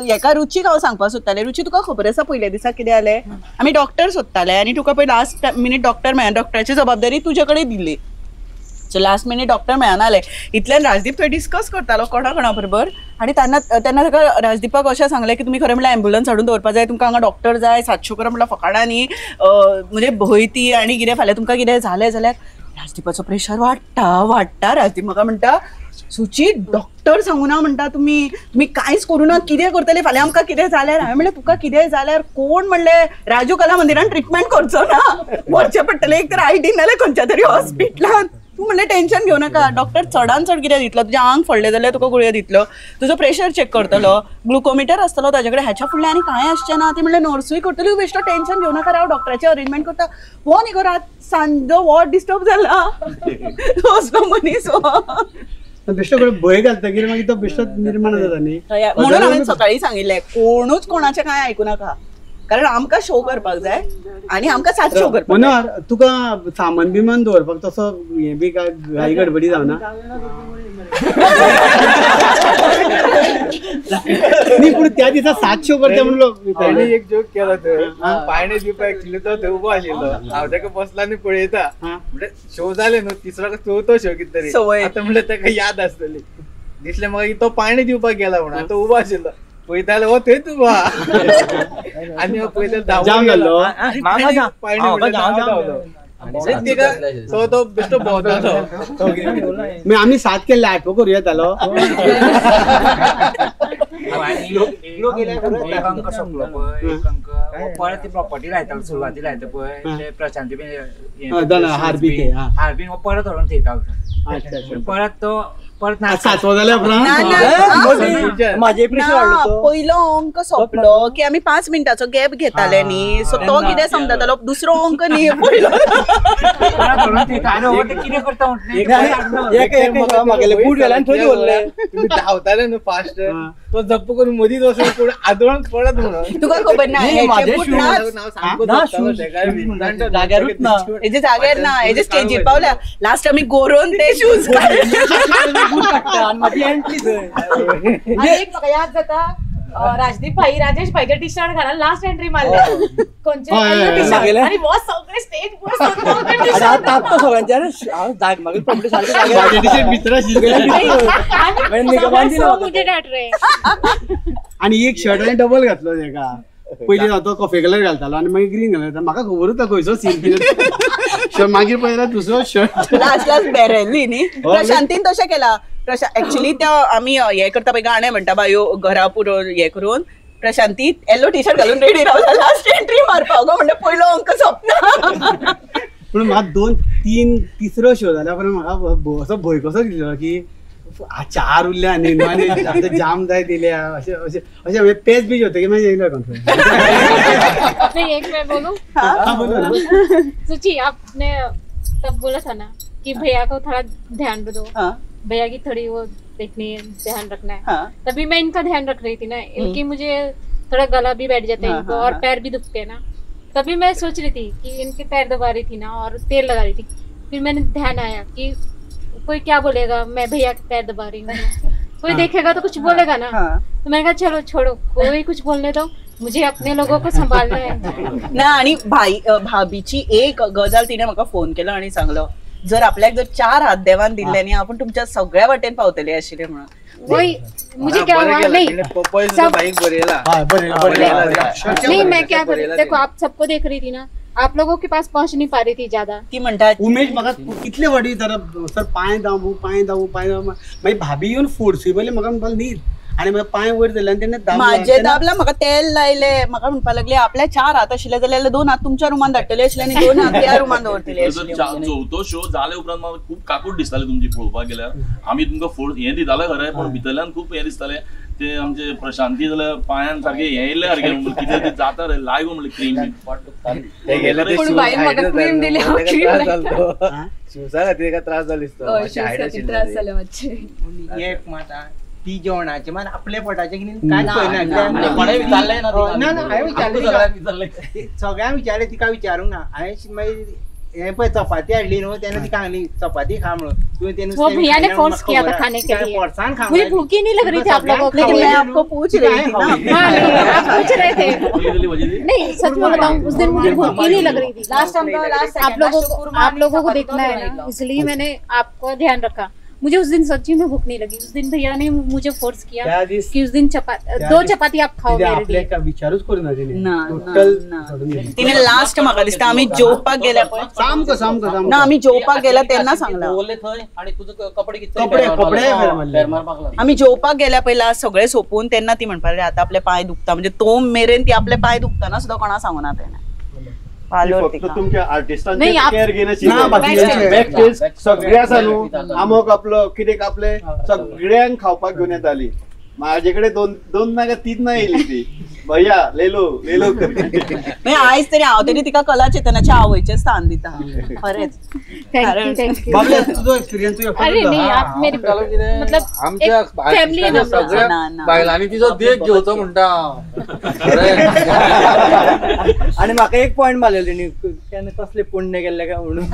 हेका रुचीक हांव सांगपाक सोदतालें, रुची तुका खबर आसा पयल्या दिसा कितें जालें, आमी डॉक्टर सोदताले आनी तुका पळय लास्ट मिनीट डॉक्टर मेळना, डॉक्टराची जबाबदारी तुजे कडेन दिल्ली. सो लास्ट मिनीट डॉक्टर मेळना जालें, इतल्यान राजदीप थंय डिस्कस करतालो कोणा कोणा बरोबर आनी तेन्ना तेन्ना ताका राजदीपाक अशें सांगलें की तुमी खरें म्हणल्यार एम्बुलन्स हाडून दवरपा जाय, तुमकां हांगा डॉक्टर जाय, 700 करा म्हणल्यार फकाणां न्ही, म्हणजे भंय ती आनी कितें फाल्यां तुमकां कितें जालें जाल्यार. राजदीपाचो प्रेशर वाडटा वाडटा. राजदीप म्हाका म्हणटा, सुची डॉक्टर सांगू ना म्हणटा तुमी, तुमी कांयच करूं ना, कितें करतले फाल्यां आमकां कितें जाल्यार. हांवें म्हणलें तुका कितें जाल्यार कोण म्हणलें राजू कला मंदिरान ट्रिटमेंट करचो ना, व्हरचें पडटलें एक तर आयडी नाल्यार खंयच्या तरी हॉस्पिटलान. तूं म्हणलें टेंशन घेवं नाका, डॉक्टर चडान चड कितें दितलो, तुजें आंग फोडलें जाल्यार तुका गुळयो दितलो, तुजो प्रेशर चॅक करतलो, ग्लुकोमिटर आसतलो ताजे कडेन, ह्याच्या फुडलें आनी कांय आसचें ना. ती म्हणलें नर्सूय करतली, बेश्टो टेंशन घेवं नाका, हांव डॉक्टराचें अरेंजमेंट करता. हो न्ही गो रात सांजो हो डिस्टर्ब जाला असलो मनीस हो. बेश्टो भंय घालतकीर मागीर तो बेश्टो निर्माण जाता न्ही. म्हणून हांवें सकाळीं सांगिल्लें कोणूच कोणाचें कांय आयकूं नाका, कारण आमकां शो करपाक जाय आनी आमकां 7 शो करपाक. मनोहर, तुका सामान बिमान दवरपाक तसो हें बी काय घाई गडबडी जावना न्ही? पूण त्या दिसा 7 शो करता म्हणलो ताणें एक जोक केला थंय, पायणे दिवपाक एक्चुली तो थंय उबो आशिल्लो, हांव ताका बसला आनी पळयता, म्हणजे शो जाले न्हू तिसरो चवथो शो कितें तरी आतां म्हणल्यार ताका याद आसतली. दिसलें म्हाका की तो पायणे दिवपाक गेला म्हणून, आतां उबो आशिल्लो पळयताले हो थंयच उबो आनी पळयता धांवलो तो बेश्टो भोंवतालो. आमी 7 केल्ले, 8 करूं येतालो. एक अंक सोंपलो पळय, एक अंक परत ती प्रॉपर्टी लायतालो, सुरवाती लायता पळय प्रशांती हार्बीन परत व्हरून थेयतालो, परत तो परत सातवो जाल्या उपरांत पयलो अंक सोंपलो की आमी 5 मिनटाचो गॅप घेताले न्ही, सो तो कितें समजतालो दुसरो अंक न्ही पयलो. धांवताले न्हू फास्ट, तो जप्प करून मदींच वचून कोण आदळून पडत म्हणून तुका खबर ना, हेजे जाग्यार ना, हेजे स्टेजीर पावल्या लास्ट आमी गोरोवन ते शूज काडले. एक म्हाका याद जाता, राजदीप भाई राजेश भाईच्या टी शर्ट घालून लास्ट एंट्री मारले आणि हो सगळे स्टेज आणि एक शर्ट आणि डबल घातलो तेका. पयलीं हांव तो कॉफी कलर घालतालो आनी मागीर ग्रीन घालता, म्हाका खबरूच ना खंयचो सीन कितें. मागीर पळयला दुसरो शर्ट लास्ट लास्ट बेरेल्ली न्ही. प्रशांतीन तशें केला. एक्चुअली त्या आमी हे करता पळय गाणें म्हणटा बायो घरा पुरो हे करून प्रशांती येलो टी शर्ट घालून रेडी रावला लास्ट एंट्री मारपाक गो, म्हणटा पयलो अंक सोंपना. पूण म्हाका 2 3 तिसरो शो जाल्या उपरांत म्हाका असो भंय कसो दिसलो की 4 उरल्या आनी आतां जाम जायत येयल्या अशें अशें अशें पेच बी जेवतकीर मागीर येयलो कॉन्फिडन्स. नहीं एक मैं बोलूं? बोलो ना. सुची, आपने तब बोला था ना कि भैया को थोड़ा ध्यान दो, भैया की थोड़ी वो देखनी है, ध्यान रखना है। हाँ। तभी मैं इनका ध्यान रख रही थी ना, इनकी मुझे थोड़ा गला भी बैठ जाता है इनको और पैर भी दुखते हैं ना, तभी मैं सोच रही थी कि इनके पैर दबा रही थी ना और तेल लगा रही थी। फिर मैंने ध्यान आया कि कोई क्या बोलेगा, मैं भैया के पैर दबा रही हूँ, कोई देखेगा तो कुछ बोलेगा ना। तो मैंने कहा चलो छोड़ो, कोई कुछ बोलने दो, मुझे अपने लोगों को संभालना है ना। आणि भाई भाभीची एक गजाल तिने म्हाका फोन केलो आणि सांगलो जर आपल्याक जर 4 हात देवान दिल्ले न्ही आपण तुमच्या सगळ्या वाटेन पावतले आशिल्ले म्हणून। वही मुझे क्या हुआ नहीं सब नहीं मैं क्या कर, देखो आप सबको देख रही थी ना, आप लोगों के पास पहुंच नहीं पा रही थी ज्यादा। ती म्हणटा उमेश म्हाका कितले फावटी विचारप सर पांय दामू पांय दामू पांय दामू, मागीर भाभी येवन फोर्सिबली म्हाका म्हणपाक न्हीद आनी म्हाका पांय वयर धरले आनी तेन्ना म्हाजे दाबला म्हाका तेल लायले, म्हाका म्हणपाक लागले आपल्या 4 हात आशिल्ले जाल्यार 2 हात तुमच्या रुमान धाडटले आशिल्ले आनी 2 हात त्या रुमान दवरतले आशिल्ले। चवथो शो जाले उपरांत म्हाका खूब काकूट दिसताले तुमची पळोवपाक गेल्यार। आमी तुमकां फोर्स हें दिताले खरें, पूण भितरल्यान खूब हें दिसतालें ते आमचे प्रशांती जाल्यार पांयान सारकें हें येयल्ले सारकें कितें तें जाता रे लाय गो म्हणलें क्रीम शिवसा खातीर एका त्रास जालो दिसता। एक मात ती जेवणाचे मात आपल्या पोटाचे कितें कांयच पळयना, कोणें विचारलें ना, ना ना हांवें विचारलें सगळ्यांक विचारलें, तिका विचारूंक ना। हांवें मागीर हें पळय चपाती हाडली न्हू तेन्ना तिका सांगली चपाती खा म्हणून, तुवें तें वो भैया ने फोर्स किया था खाने के लिए, मुझे भूख ही नहीं लग रही थी आप लोगों को। लेकिन मैं आपको पूछ रही थी ना, आप पूछ रहे थे। नहीं सच में बताऊं उस दिन मुझे भूख ही नहीं लग रही थी। लास्ट आप लोगों को देखना है ना, इसलिए मैंने आपको ध्यान रखा। मुझे उस दिन सच्ची में भूख नहीं लगी। उस दिन भैया ने मुझे फोर्स किया कि उस दिन चपाती 2 चपाती आप खाओ मेरे लिए। विचारूच करूना तिने तिने लास्ट म्हाका दिसता आमी जेवपाक गेल्या पळय सामको सामको ना आमी जेवपाक गेल्या तेन्ना सांगला आणि तुझे कपडे कपडे कपडे आमी जेवपाक गेल्या पयला सगळे सोपून तेन्ना ती म्हणपाक लागली आता आपले पांय दुखता, म्हणजे तो मेरेन ती आपले पांय दुखतना सुद्धा कोणा सांगूना तेणे। फक्त तुमच्या आर्टिस्टांचे केअर घेण्याची सगळे आसा न्हू, आमो कापलो कितें कापले सगळ्यांक खावपाक घेवन येताली। माझे कडे 2 ना 3 ना येयली ती, भैया लेलो लेलो। आयज तरी हांव तरी तिका कला चेतनाच्या आवयचें स्थान दिता खरेंच। तुजो एक्सपिरियन्स? अरे नाही, आप मेरे मतलब आमच्या सगळ्या बायलांनी तिचो देख घेवचो म्हणटा। आनी म्हाका एक पॉयंट मारलेलो तेणी, तेन्ना कसले पुण्य केल्ले काय म्हणून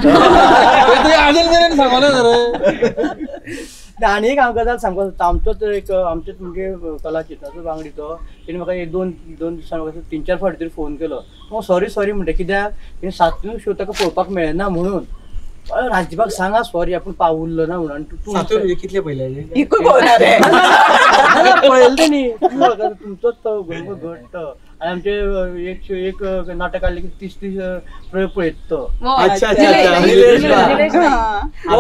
आजून मेरेन सांगना रे। आनी एक हांव गजाल सांगपाक सोदता, आमचोच एक आमचेच म्हणजे कला चेतनाचो वांगडी तो, तेणी म्हाका एक दोन दिसां म्हाका 3-4 फावटी तरी फोन केलो। हांव सॉरी सॉरी म्हणटा कित्याक तेणी 7 शो ताका पळोवपाक मेळना म्हणून। राजदीपाक सांगा सॉरी आपूण पावुल्लो ना म्हणून। तूं कितले पयले पळयलें तेणी तुमचोच तो घट्ट। आनी आमचे एक एक नाटक काडलें की 30-30 प्रयोग पळयत तो।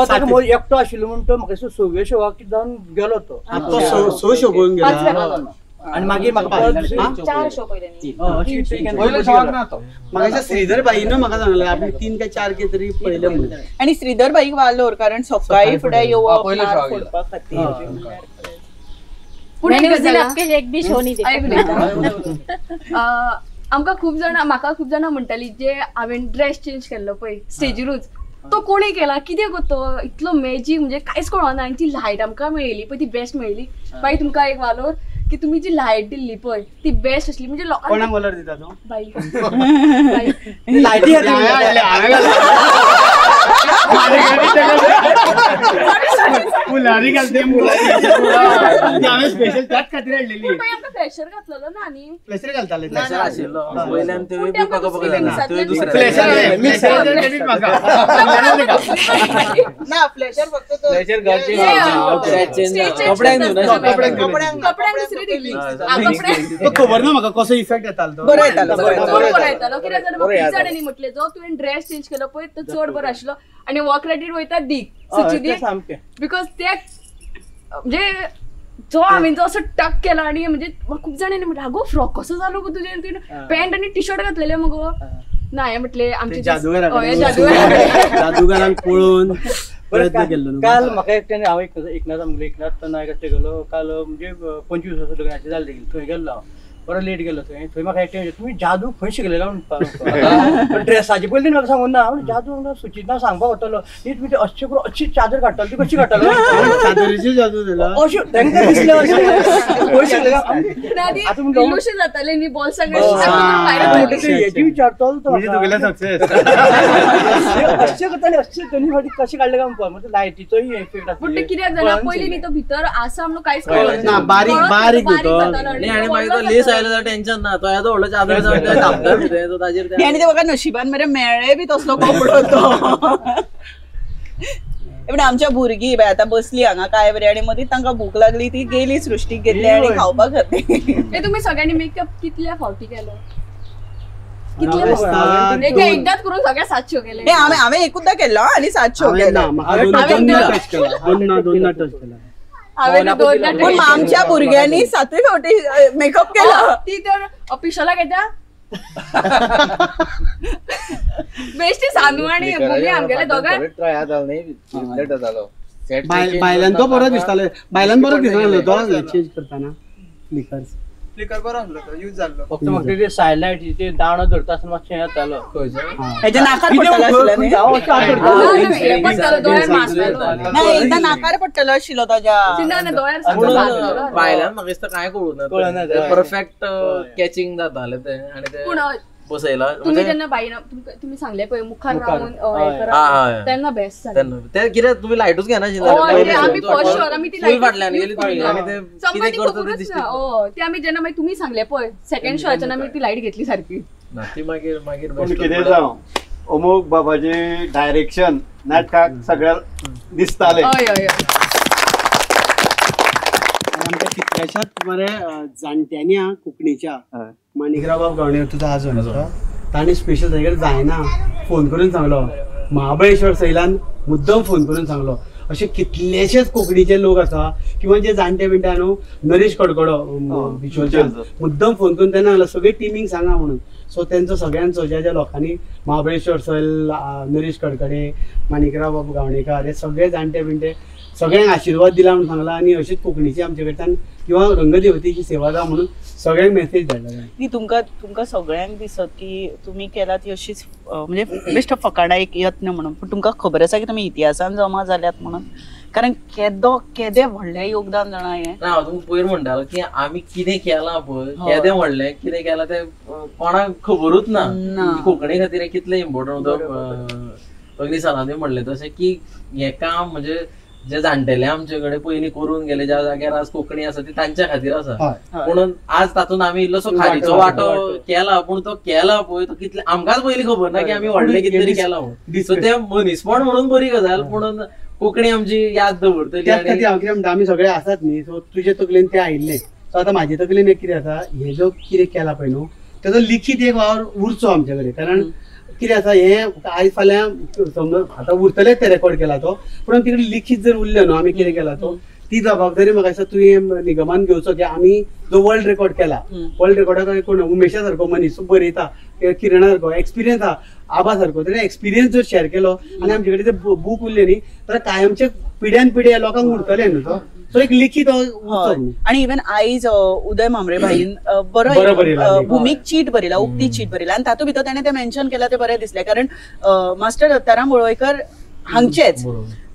ताका एकटो आशिल्लो म्हूण तो म्हाका 6व्या शोवाक जावन गेलो तो, 6 शो पळोवन गेलो। आनी मागीर म्हाका 4 शो पळयले। म्हाका श्रीधर भाईन म्हाका सांगलें आपणे 3 काय 4 के तरी पळयले म्हणून। आनी श्रीधर भाईक वालोर, कारण सकाळी फुडें येवप फोडपा खातीर। मैंने उस दिन आपके एक भी शो नहीं देखा। आमकां खूब जाणां, म्हाका खूब जाणां म्हणटाली जे हांवें ड्रेस चेंज केल्लो पळय स्टेजीरूच, तो कोणी केला कितें करतो इतलो मॅजीक म्हणजे कांयच कळना। आनी ती लायट आमकां मेळ्ळी पळय ती बेस्ट मेळ्ळी। मागीर तुमकां एक वालोर की तुमी जी लायट दिल्ली पळय ती बेस्ट आसली। म्हणजे लोकांक वालोर दिता तूं बाई लायटी फुलारी घालते स्पेशल त्याच खातीर हाडलेली। फ्लॅशर घातलेलो ना न्ही, फ्लॅशर घालताले ना फ्लॅशर फक्त कपड्यांक दुसरी दिल्ली। खबर ना म्हाका कसो इफेक्ट येतालो, बरो येतालो चड बरो येतालो। कित्याक जाणा खूब जाणांनी म्हटलें जो तुवें ड्रेस चेंज केलो पळय तो चड बरो आशिल्लो। आनी हो क्रेडीट वयता दीक सची दीक, because ते म्हणजे जो हांवें जो असो टक केला आनी म्हणजे खूब जाणांनी म्हटलें आगो फ्रॉक कसो जालो गो तुजें, तुवें पॅन्ट आनी टी शर्ट घातलेलें मगो। ना हें म्हटलें आमचे जादूगारांक पळोवन प्रयत्न केल्लो। काल म्हाका एकट्यान हांव एकनाथ आमगेलो एकनाथ नायक गेलो काल, म्हणजे 25 वर्सां लग्नाचें जालें थंय गेल्लो हांव। बरो लेट गेलो थंय थंय म्हाका एकटें तुमी जादू खंय शिकलेलो म्हणपाक ड्रेसाचे पयलीं म्हाका सांगून ना जादू म्हणल्यार सुचिता सांगपाक वतलो न्ही तुमी अशें करून अशी चादर काडटलो ती कशी काडटलो चादरीची जादू दिला अशें तांकां दिसलें अशें खंय शिकलेलो जाताले न्ही बॉल हेजी विचारतलो तो अशें करताले अशें दोनी फावटी कशें काडलें काय म्हणपाक म्हणजे लायटीचोय इफेक्ट आसता. पूण ते कित्याक जाणा पयलीं न्ही तो भितर आसा म्हणून कांयच ना बारीक बारीक आनी मागीर तो लेस आयलो जाल्यार टेन्शन ना तो येदो व्हडलो चादर धांपता कितें ताजेर आनी ते म्हाका नशिबान मरे मेळ्ळे बी तसलो कपडो तो. पूण आमच्या भुरगीं बाय आतां बसली हांगा काय बरी आनी मदीं तांकां भूक लागली ती गेली सृश्टीक घेतली आनी खावपाक खातीर. तुमी सगळ्यांनी मेकअप कितल्या फावटी केलो? कितले एकदाच करून सगळ्या 7 शो केले? हांवें एकूचदा केल्लो आनी 7 शो केले. पूण आमच्या भुरग्यांनी 7 फावटी मेकअप केला. ती तर पिशोला घेता बेश्टी सानू आनी भुमी आमगेले दोगां बायलांचो बरो दिसताले बायलां बरो दिसतालो तो चेंज करताना फ्लिकर्स फ्लिकर बरो आसलो तो यूज जाल्लो. फक्त म्हाका ते सायलायट ते दांडो धरता आसतना मातशें येतालो हेच्या नाकार पडटलो आशिल्लो न्ही एकदां नाकार पडटलो आशिल्लो ताज्या बायलांक म्हाका दिसता कांय कळूना परफेक्ट कॅचिंग जातालें तें आनी तें बसयला. तुमी जेन्ना बायना तुमी सांगले पळय मुखार रावन तेन्ना बेस्ट जालें. ते कितें तुमी लायटूच घेनाशिल्ले आमी फर्स्ट शोर आमी ती लायट फाटल्यान गेली तुमी आनी ते कितें करता तें दिसता. ते आमी जेन्ना मागीर तुमी सांगले पळय सेकंड शोच्यान आमी ती लायट घेतली सारकी. ना ती मागीर मागीर पूण कितें जावं अमोक बाबाचे डायरेक्शन नाटकाक सगळ्या दिसतालें. हय हय आमच्या कितल्याशाच मरे जाणट्यांनी कोंकणीच्या माणिकराव गावणेकर तुजो आजो आसा ताणें स्पेशल ताजे कडेन जायना फोन करून सांगलो महाबळेश्वर सैलान मुद्दम फोन करून सांगलो. अशे कितलेशेच कोंकणीचे लोक आसा किंवा जे जाणटे बिणटे न्हू नरेश कडकडो बिचोलच्यान मुद्दम फोन करून तेन्ना सांगलो सगळे टिमींक सांगा म्हणून. सो तेंचो सगळ्यांचो ज्या ज्या लोकांनी महाबळेश्वर सैल नरेश कडकडे माणिकराव बाबू गावणेकर हे सगळे जाणटे बिणटे सगळ्यांक आशिर्वाद दिला म्हणून सांगला आनी अशीच कोंकणीची आमचे कडच्यान किंवा रंगदेवतेची सेवा जावं म्हणून सगळ्यांक मेसेज धाडला. न्ही तुमकां तुमकां सगळ्यांक दिसत की तुमी केला ती अशीच म्हणजे बेश्ट फकाणां एक यत्न म्हणून पूण तुमकां खबर आसा की तुमी इतिहासान जमा जाल्यात म्हणून कारण केदो केदें व्हडलें योगदान जाणा हें. ना हांव तुमकां पयर म्हणटालो की आमी कितें केलां पळय केदें व्हडलें कितें केलां तें कोणाक खबरूच ना. कोंकणी खातीर कितलें इम्पोर्टंट अग्नी सरांनी म्हणलें तशें की हें काम म्हणजे जे जाणटेले आमचे कडेन पयलीं करून गेले ज्या जाग्यार आज कोंकणी आसा ती तांच्या खातीर आसा. पूण आज तातूंत आमी इल्लोसो खारीचो वांटो केला पूण तो केला पळय तो कितले आमकांच पयलीं खबर ना की आमी व्हडलें कितें तरी केलां म्हणून. सो तें मनीसपण म्हणून बरी गजाल पूण कोंकणी आमची याद दवरतली. त्याच खातीर हांव कितें म्हणटा आमी सगळे आसात न्ही सो तुजे तकलेन तें आयिल्लें सो आतां म्हाजे तकलेन एक कितें आसा हें जो कितें केलां पळय न्हू तेजो लिखीत एक वावर उरचो आमचे कडेन. कारण कितें आसा हें आयज फाल्यां समज आतां उरतलें तें रेकॉर्ड केला तो पूण तिकडे लिखीत जर उरलें न्हू आमी कितें केला तो ती जबाबदारी म्हाका दिसता तुवें निगमान घेवचो की आमी जो वर्ल्ड रेकॉर्ड केला वर्ल्ड रेकॉर्डाक कोण उमेशा सारको मनीस बरयता किरणा सारको एक्सपिरियन्स आहा आबा सारको तेणें एक्सपिरियन्स जर शेअर केलो आनी आमचे कडेन ते बूक उरले न्ही तर कायमचे पिड्यान पिड्या लोकांक उरतलें न्हू तो. सो एक लिखीत आणि इवन आयज उदय म्हांबरे भाईन बरो भूमीक चीट बरयला उक्ती चीट बरयला आनी तातूंत भितर ताणें तें मेन्शन केलां तें बरें दिसलें कारण मास्टर दत्ताराम वळवयकर हांगचेच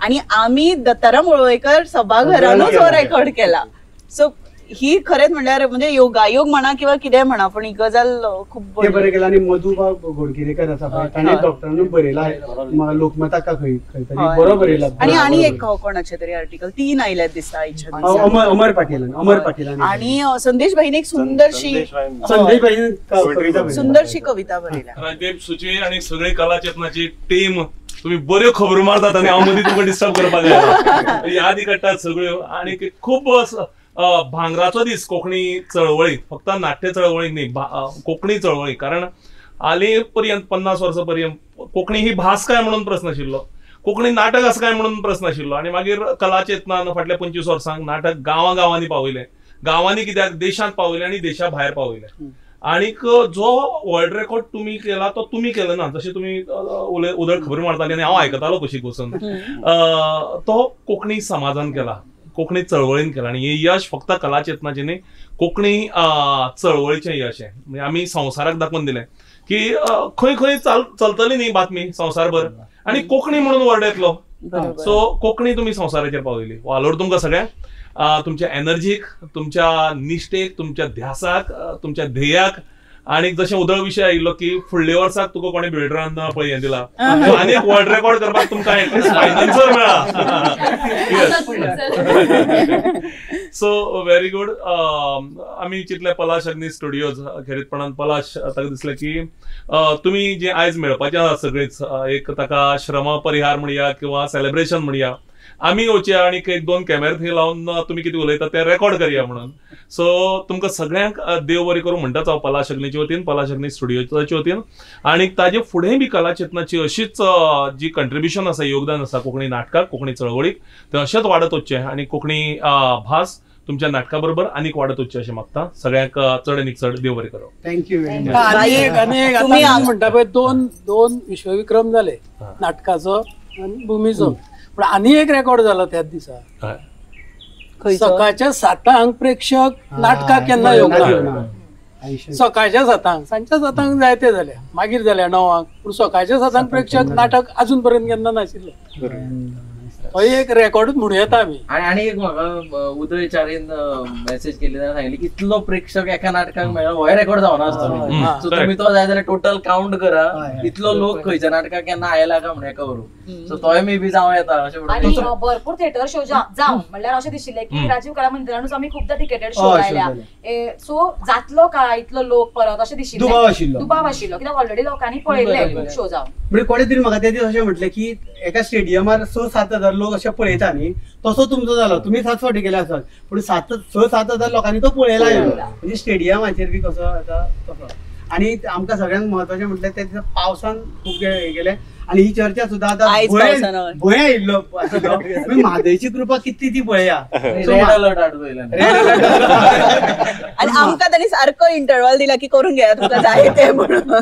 आनी आमी दत्ताराम वळवयकर सभाघरानूच हो रेकॉर्ड केला. सो ही खरेंच म्हणल्यार म्हणजे योगायोग म्हणा किंवा कितें म्हणा पण ही गजाल खूब बरें केलां. आनी मधुबाब घोडकिरेकर आसा पळय ताणें डॉक्टरानूय बरयला लोकमताक खंय खंय तरी बरो बरयला. आनी आनी एक कोणाचें तरी आर्टिकल 3 आयल्यात दिसता आयच्या अमर पाटीलान अमर पाटीलान आनी संदेश भाईन एक सुंदरशी सुंदरशी कविता बरयल्या. राजदीप सुची आनी सगळी कला चेतनाची टीम तुम्ही बऱ्यो खबरो मारतात आनी हांव मदीं तुमकां डिस्टर्ब करपाक जाय यादी काडटात सगळ्यो आनी खूब भांगराचो दीस कोंकणी चळवळीक फक्त नाट्य चळवळीक न्ही कोंकणी चळवळीक कारण हाली पर्यंत 50 वर्सां पर्यंत कोंकणी ही भास काय म्हणून प्रस्न आशिल्लो कोंकणी नाटक आसा काय म्हणून प्रस्न आशिल्लो आनी मागीर कला चेतनान फाटल्या 25 वर्सांक नाटक गांवां गांवांनी पावयलें गांवांनी कित्याक देशांत पावयलें आनी देशा भायर पावयलें. आणीक जो वर्ल्ड रेकॉर्ड तुम्ही केला तो तुम्ही केला ना जशें तुम्ही उदळ खबर मारताली आनी हांव आयकतालो कशी बसून तो कोंकणी समाजान केला. कोंकणी चळवळीन केलां आनी हें यश फक्त कलाचेतनाचें न्ही, कोंकणी चळवळीचें यश हें. म्हणजे आमी संवसाराक दाखोवन दिलें की खंय खंय चलतली न्ही बातमी संवसारभर आनी कोंकणी म्हणून वर्ड येतलो. सो कोंकणी तुमी संवसाराचेर पावयली. वालोर तुमकां सगळ्यांक, तुमच्या एनर्जीक, तुमच्या निश्ठेक, तुमच्या ध्यासाक, तुमच्या ध्येयाक. आनी जशें उदळ विशय आयिल्लो की फुडल्या वर्साक तुका कोणी बिल्डरान पळय हें दिला आनी एक वर्ल्ड रेकॉर्ड करपाक तुमकां एटलीस्ट फायनान्सर मेळ्ळा. So very good. आमी चिंतले पलाश अग्नी स्टुडियोज खेरीतपणान पलाश ताका दिसलें की तुमी जे आयज मेळपाचें आसा सगळींच एक ताका श्रम परिहार म्हणया किंवा सेलेब्रेशन म्हणया, आमी येवचे आनी एक दोन कॅमेरा थंय लावन तुमी कितें उलयता तें रेकॉर्ड करया म्हणून. सो तुमकां सगळ्यांक देव बरें करूं म्हणटाच हांव पलाश अग्नीचे वतीन, पलाश अग्नी स्टुडियोचे वतीन. आनी ताजे फुडें बी कलाचेतनाची अशीच जी कंट्रिब्युशन आसा, योगदान आसा कोंकणी नाटकाक, कोंकणी चळवळीक, तें अशेंच वाडत वचचें आनी कोंकणी भास तुमच्या नाटका बरोबर आनीक वाडत वचचें अशें मागता. सगळ्यांक चड आनी चड देव बरें करूं. Thank you very much. आनी एक म्हणटा पळय दोन दोन विश्वविक्रम जाले, नाटकाचो आनी भुमीचो. पण आनी एक रेकॉर्ड झाला त्याच दिसा, सकाळच्या 7 प्रेक्षक नाटकाक केन्ना येवंक ना. सकाळच्या 7, सांजच्या 7 जायते जाले, मागीर जाले 9, पूण सकाळच्या 7 प्रेक्षक नाटक अजून पर्यंत केन्ना नाशिल्लें. हो एक रेकॉर्डूच म्हणू येता आमी. आनी एक म्हाका उदय चारीन मेसेज केली तेन्ना सांगली इतलो प्रेक्षक एका नाटकाक मेळ्ळो होय रेकॉर्ड जावना आसतलो. सो तुमी तो जाय जाल्यार टोटल काउंट करा इतलो लोक खंयच्या नाटकाक केन्ना आयला काय म्हणून एका बरोबर. सो तोय मे बी जावं येता अशें म्हणून. भरपूर थिएटर शो जावन म्हणल्यार अशें दिशिल्लें की राजीव कला मंदिरानूच आमी खुबदां टिकेटेड शो आयल्या, सो जातलो काय इतलो लोक परत अशें दिशिल्लें, दुबाव आशिल्लो कित्याक ऑलरेडी लोकांनी पळयल्ले खूब शो जावन. म्हणजे कोणे तरी म्हाका त्या दीस अशें म्हटलें की एका स्टेडियमार 6-7 हजार लोक अशे पळयता न्ही, तसो तुमचो जालो. तुमी 7 फावटी गेले आसत पूण 6-7 हजार लोकांनी तो पळयला, म्हणजे स्टेडियमाचेर बी कसो आसा तसो. आनी आमकां सगळ्यांत म्हत्वाचें म्हटल्यार त्या दिसा पावसान खूब हे गेले आनी ही चर्चा सुद्दां आतां भंय आयिल्लो म्हादयची कृपा कितली ती पळया. आनी आमकां तांणी सारको इंटरवल दिला की करून घेया तुमकां जाय तें म्हणून.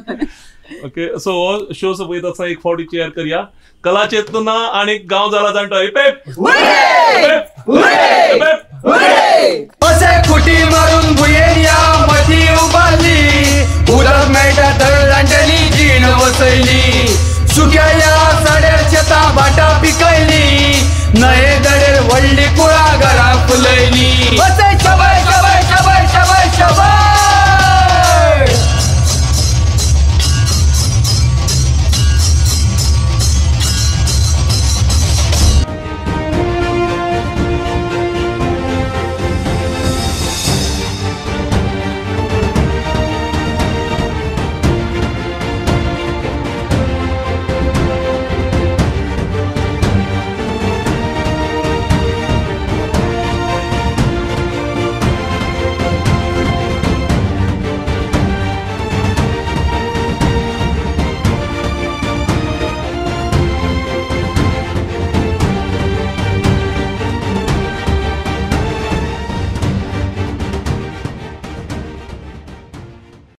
ओके, सो हो शो सोंपयता आसतना एक फावटी चेअर करया. कलाचेतना आनी गांव जाला जाणटो. असे खुटी मारून भुंयेर या मती उबारली, उदक मेळटा थंय जाणटेली जीण वसयली, सुक्या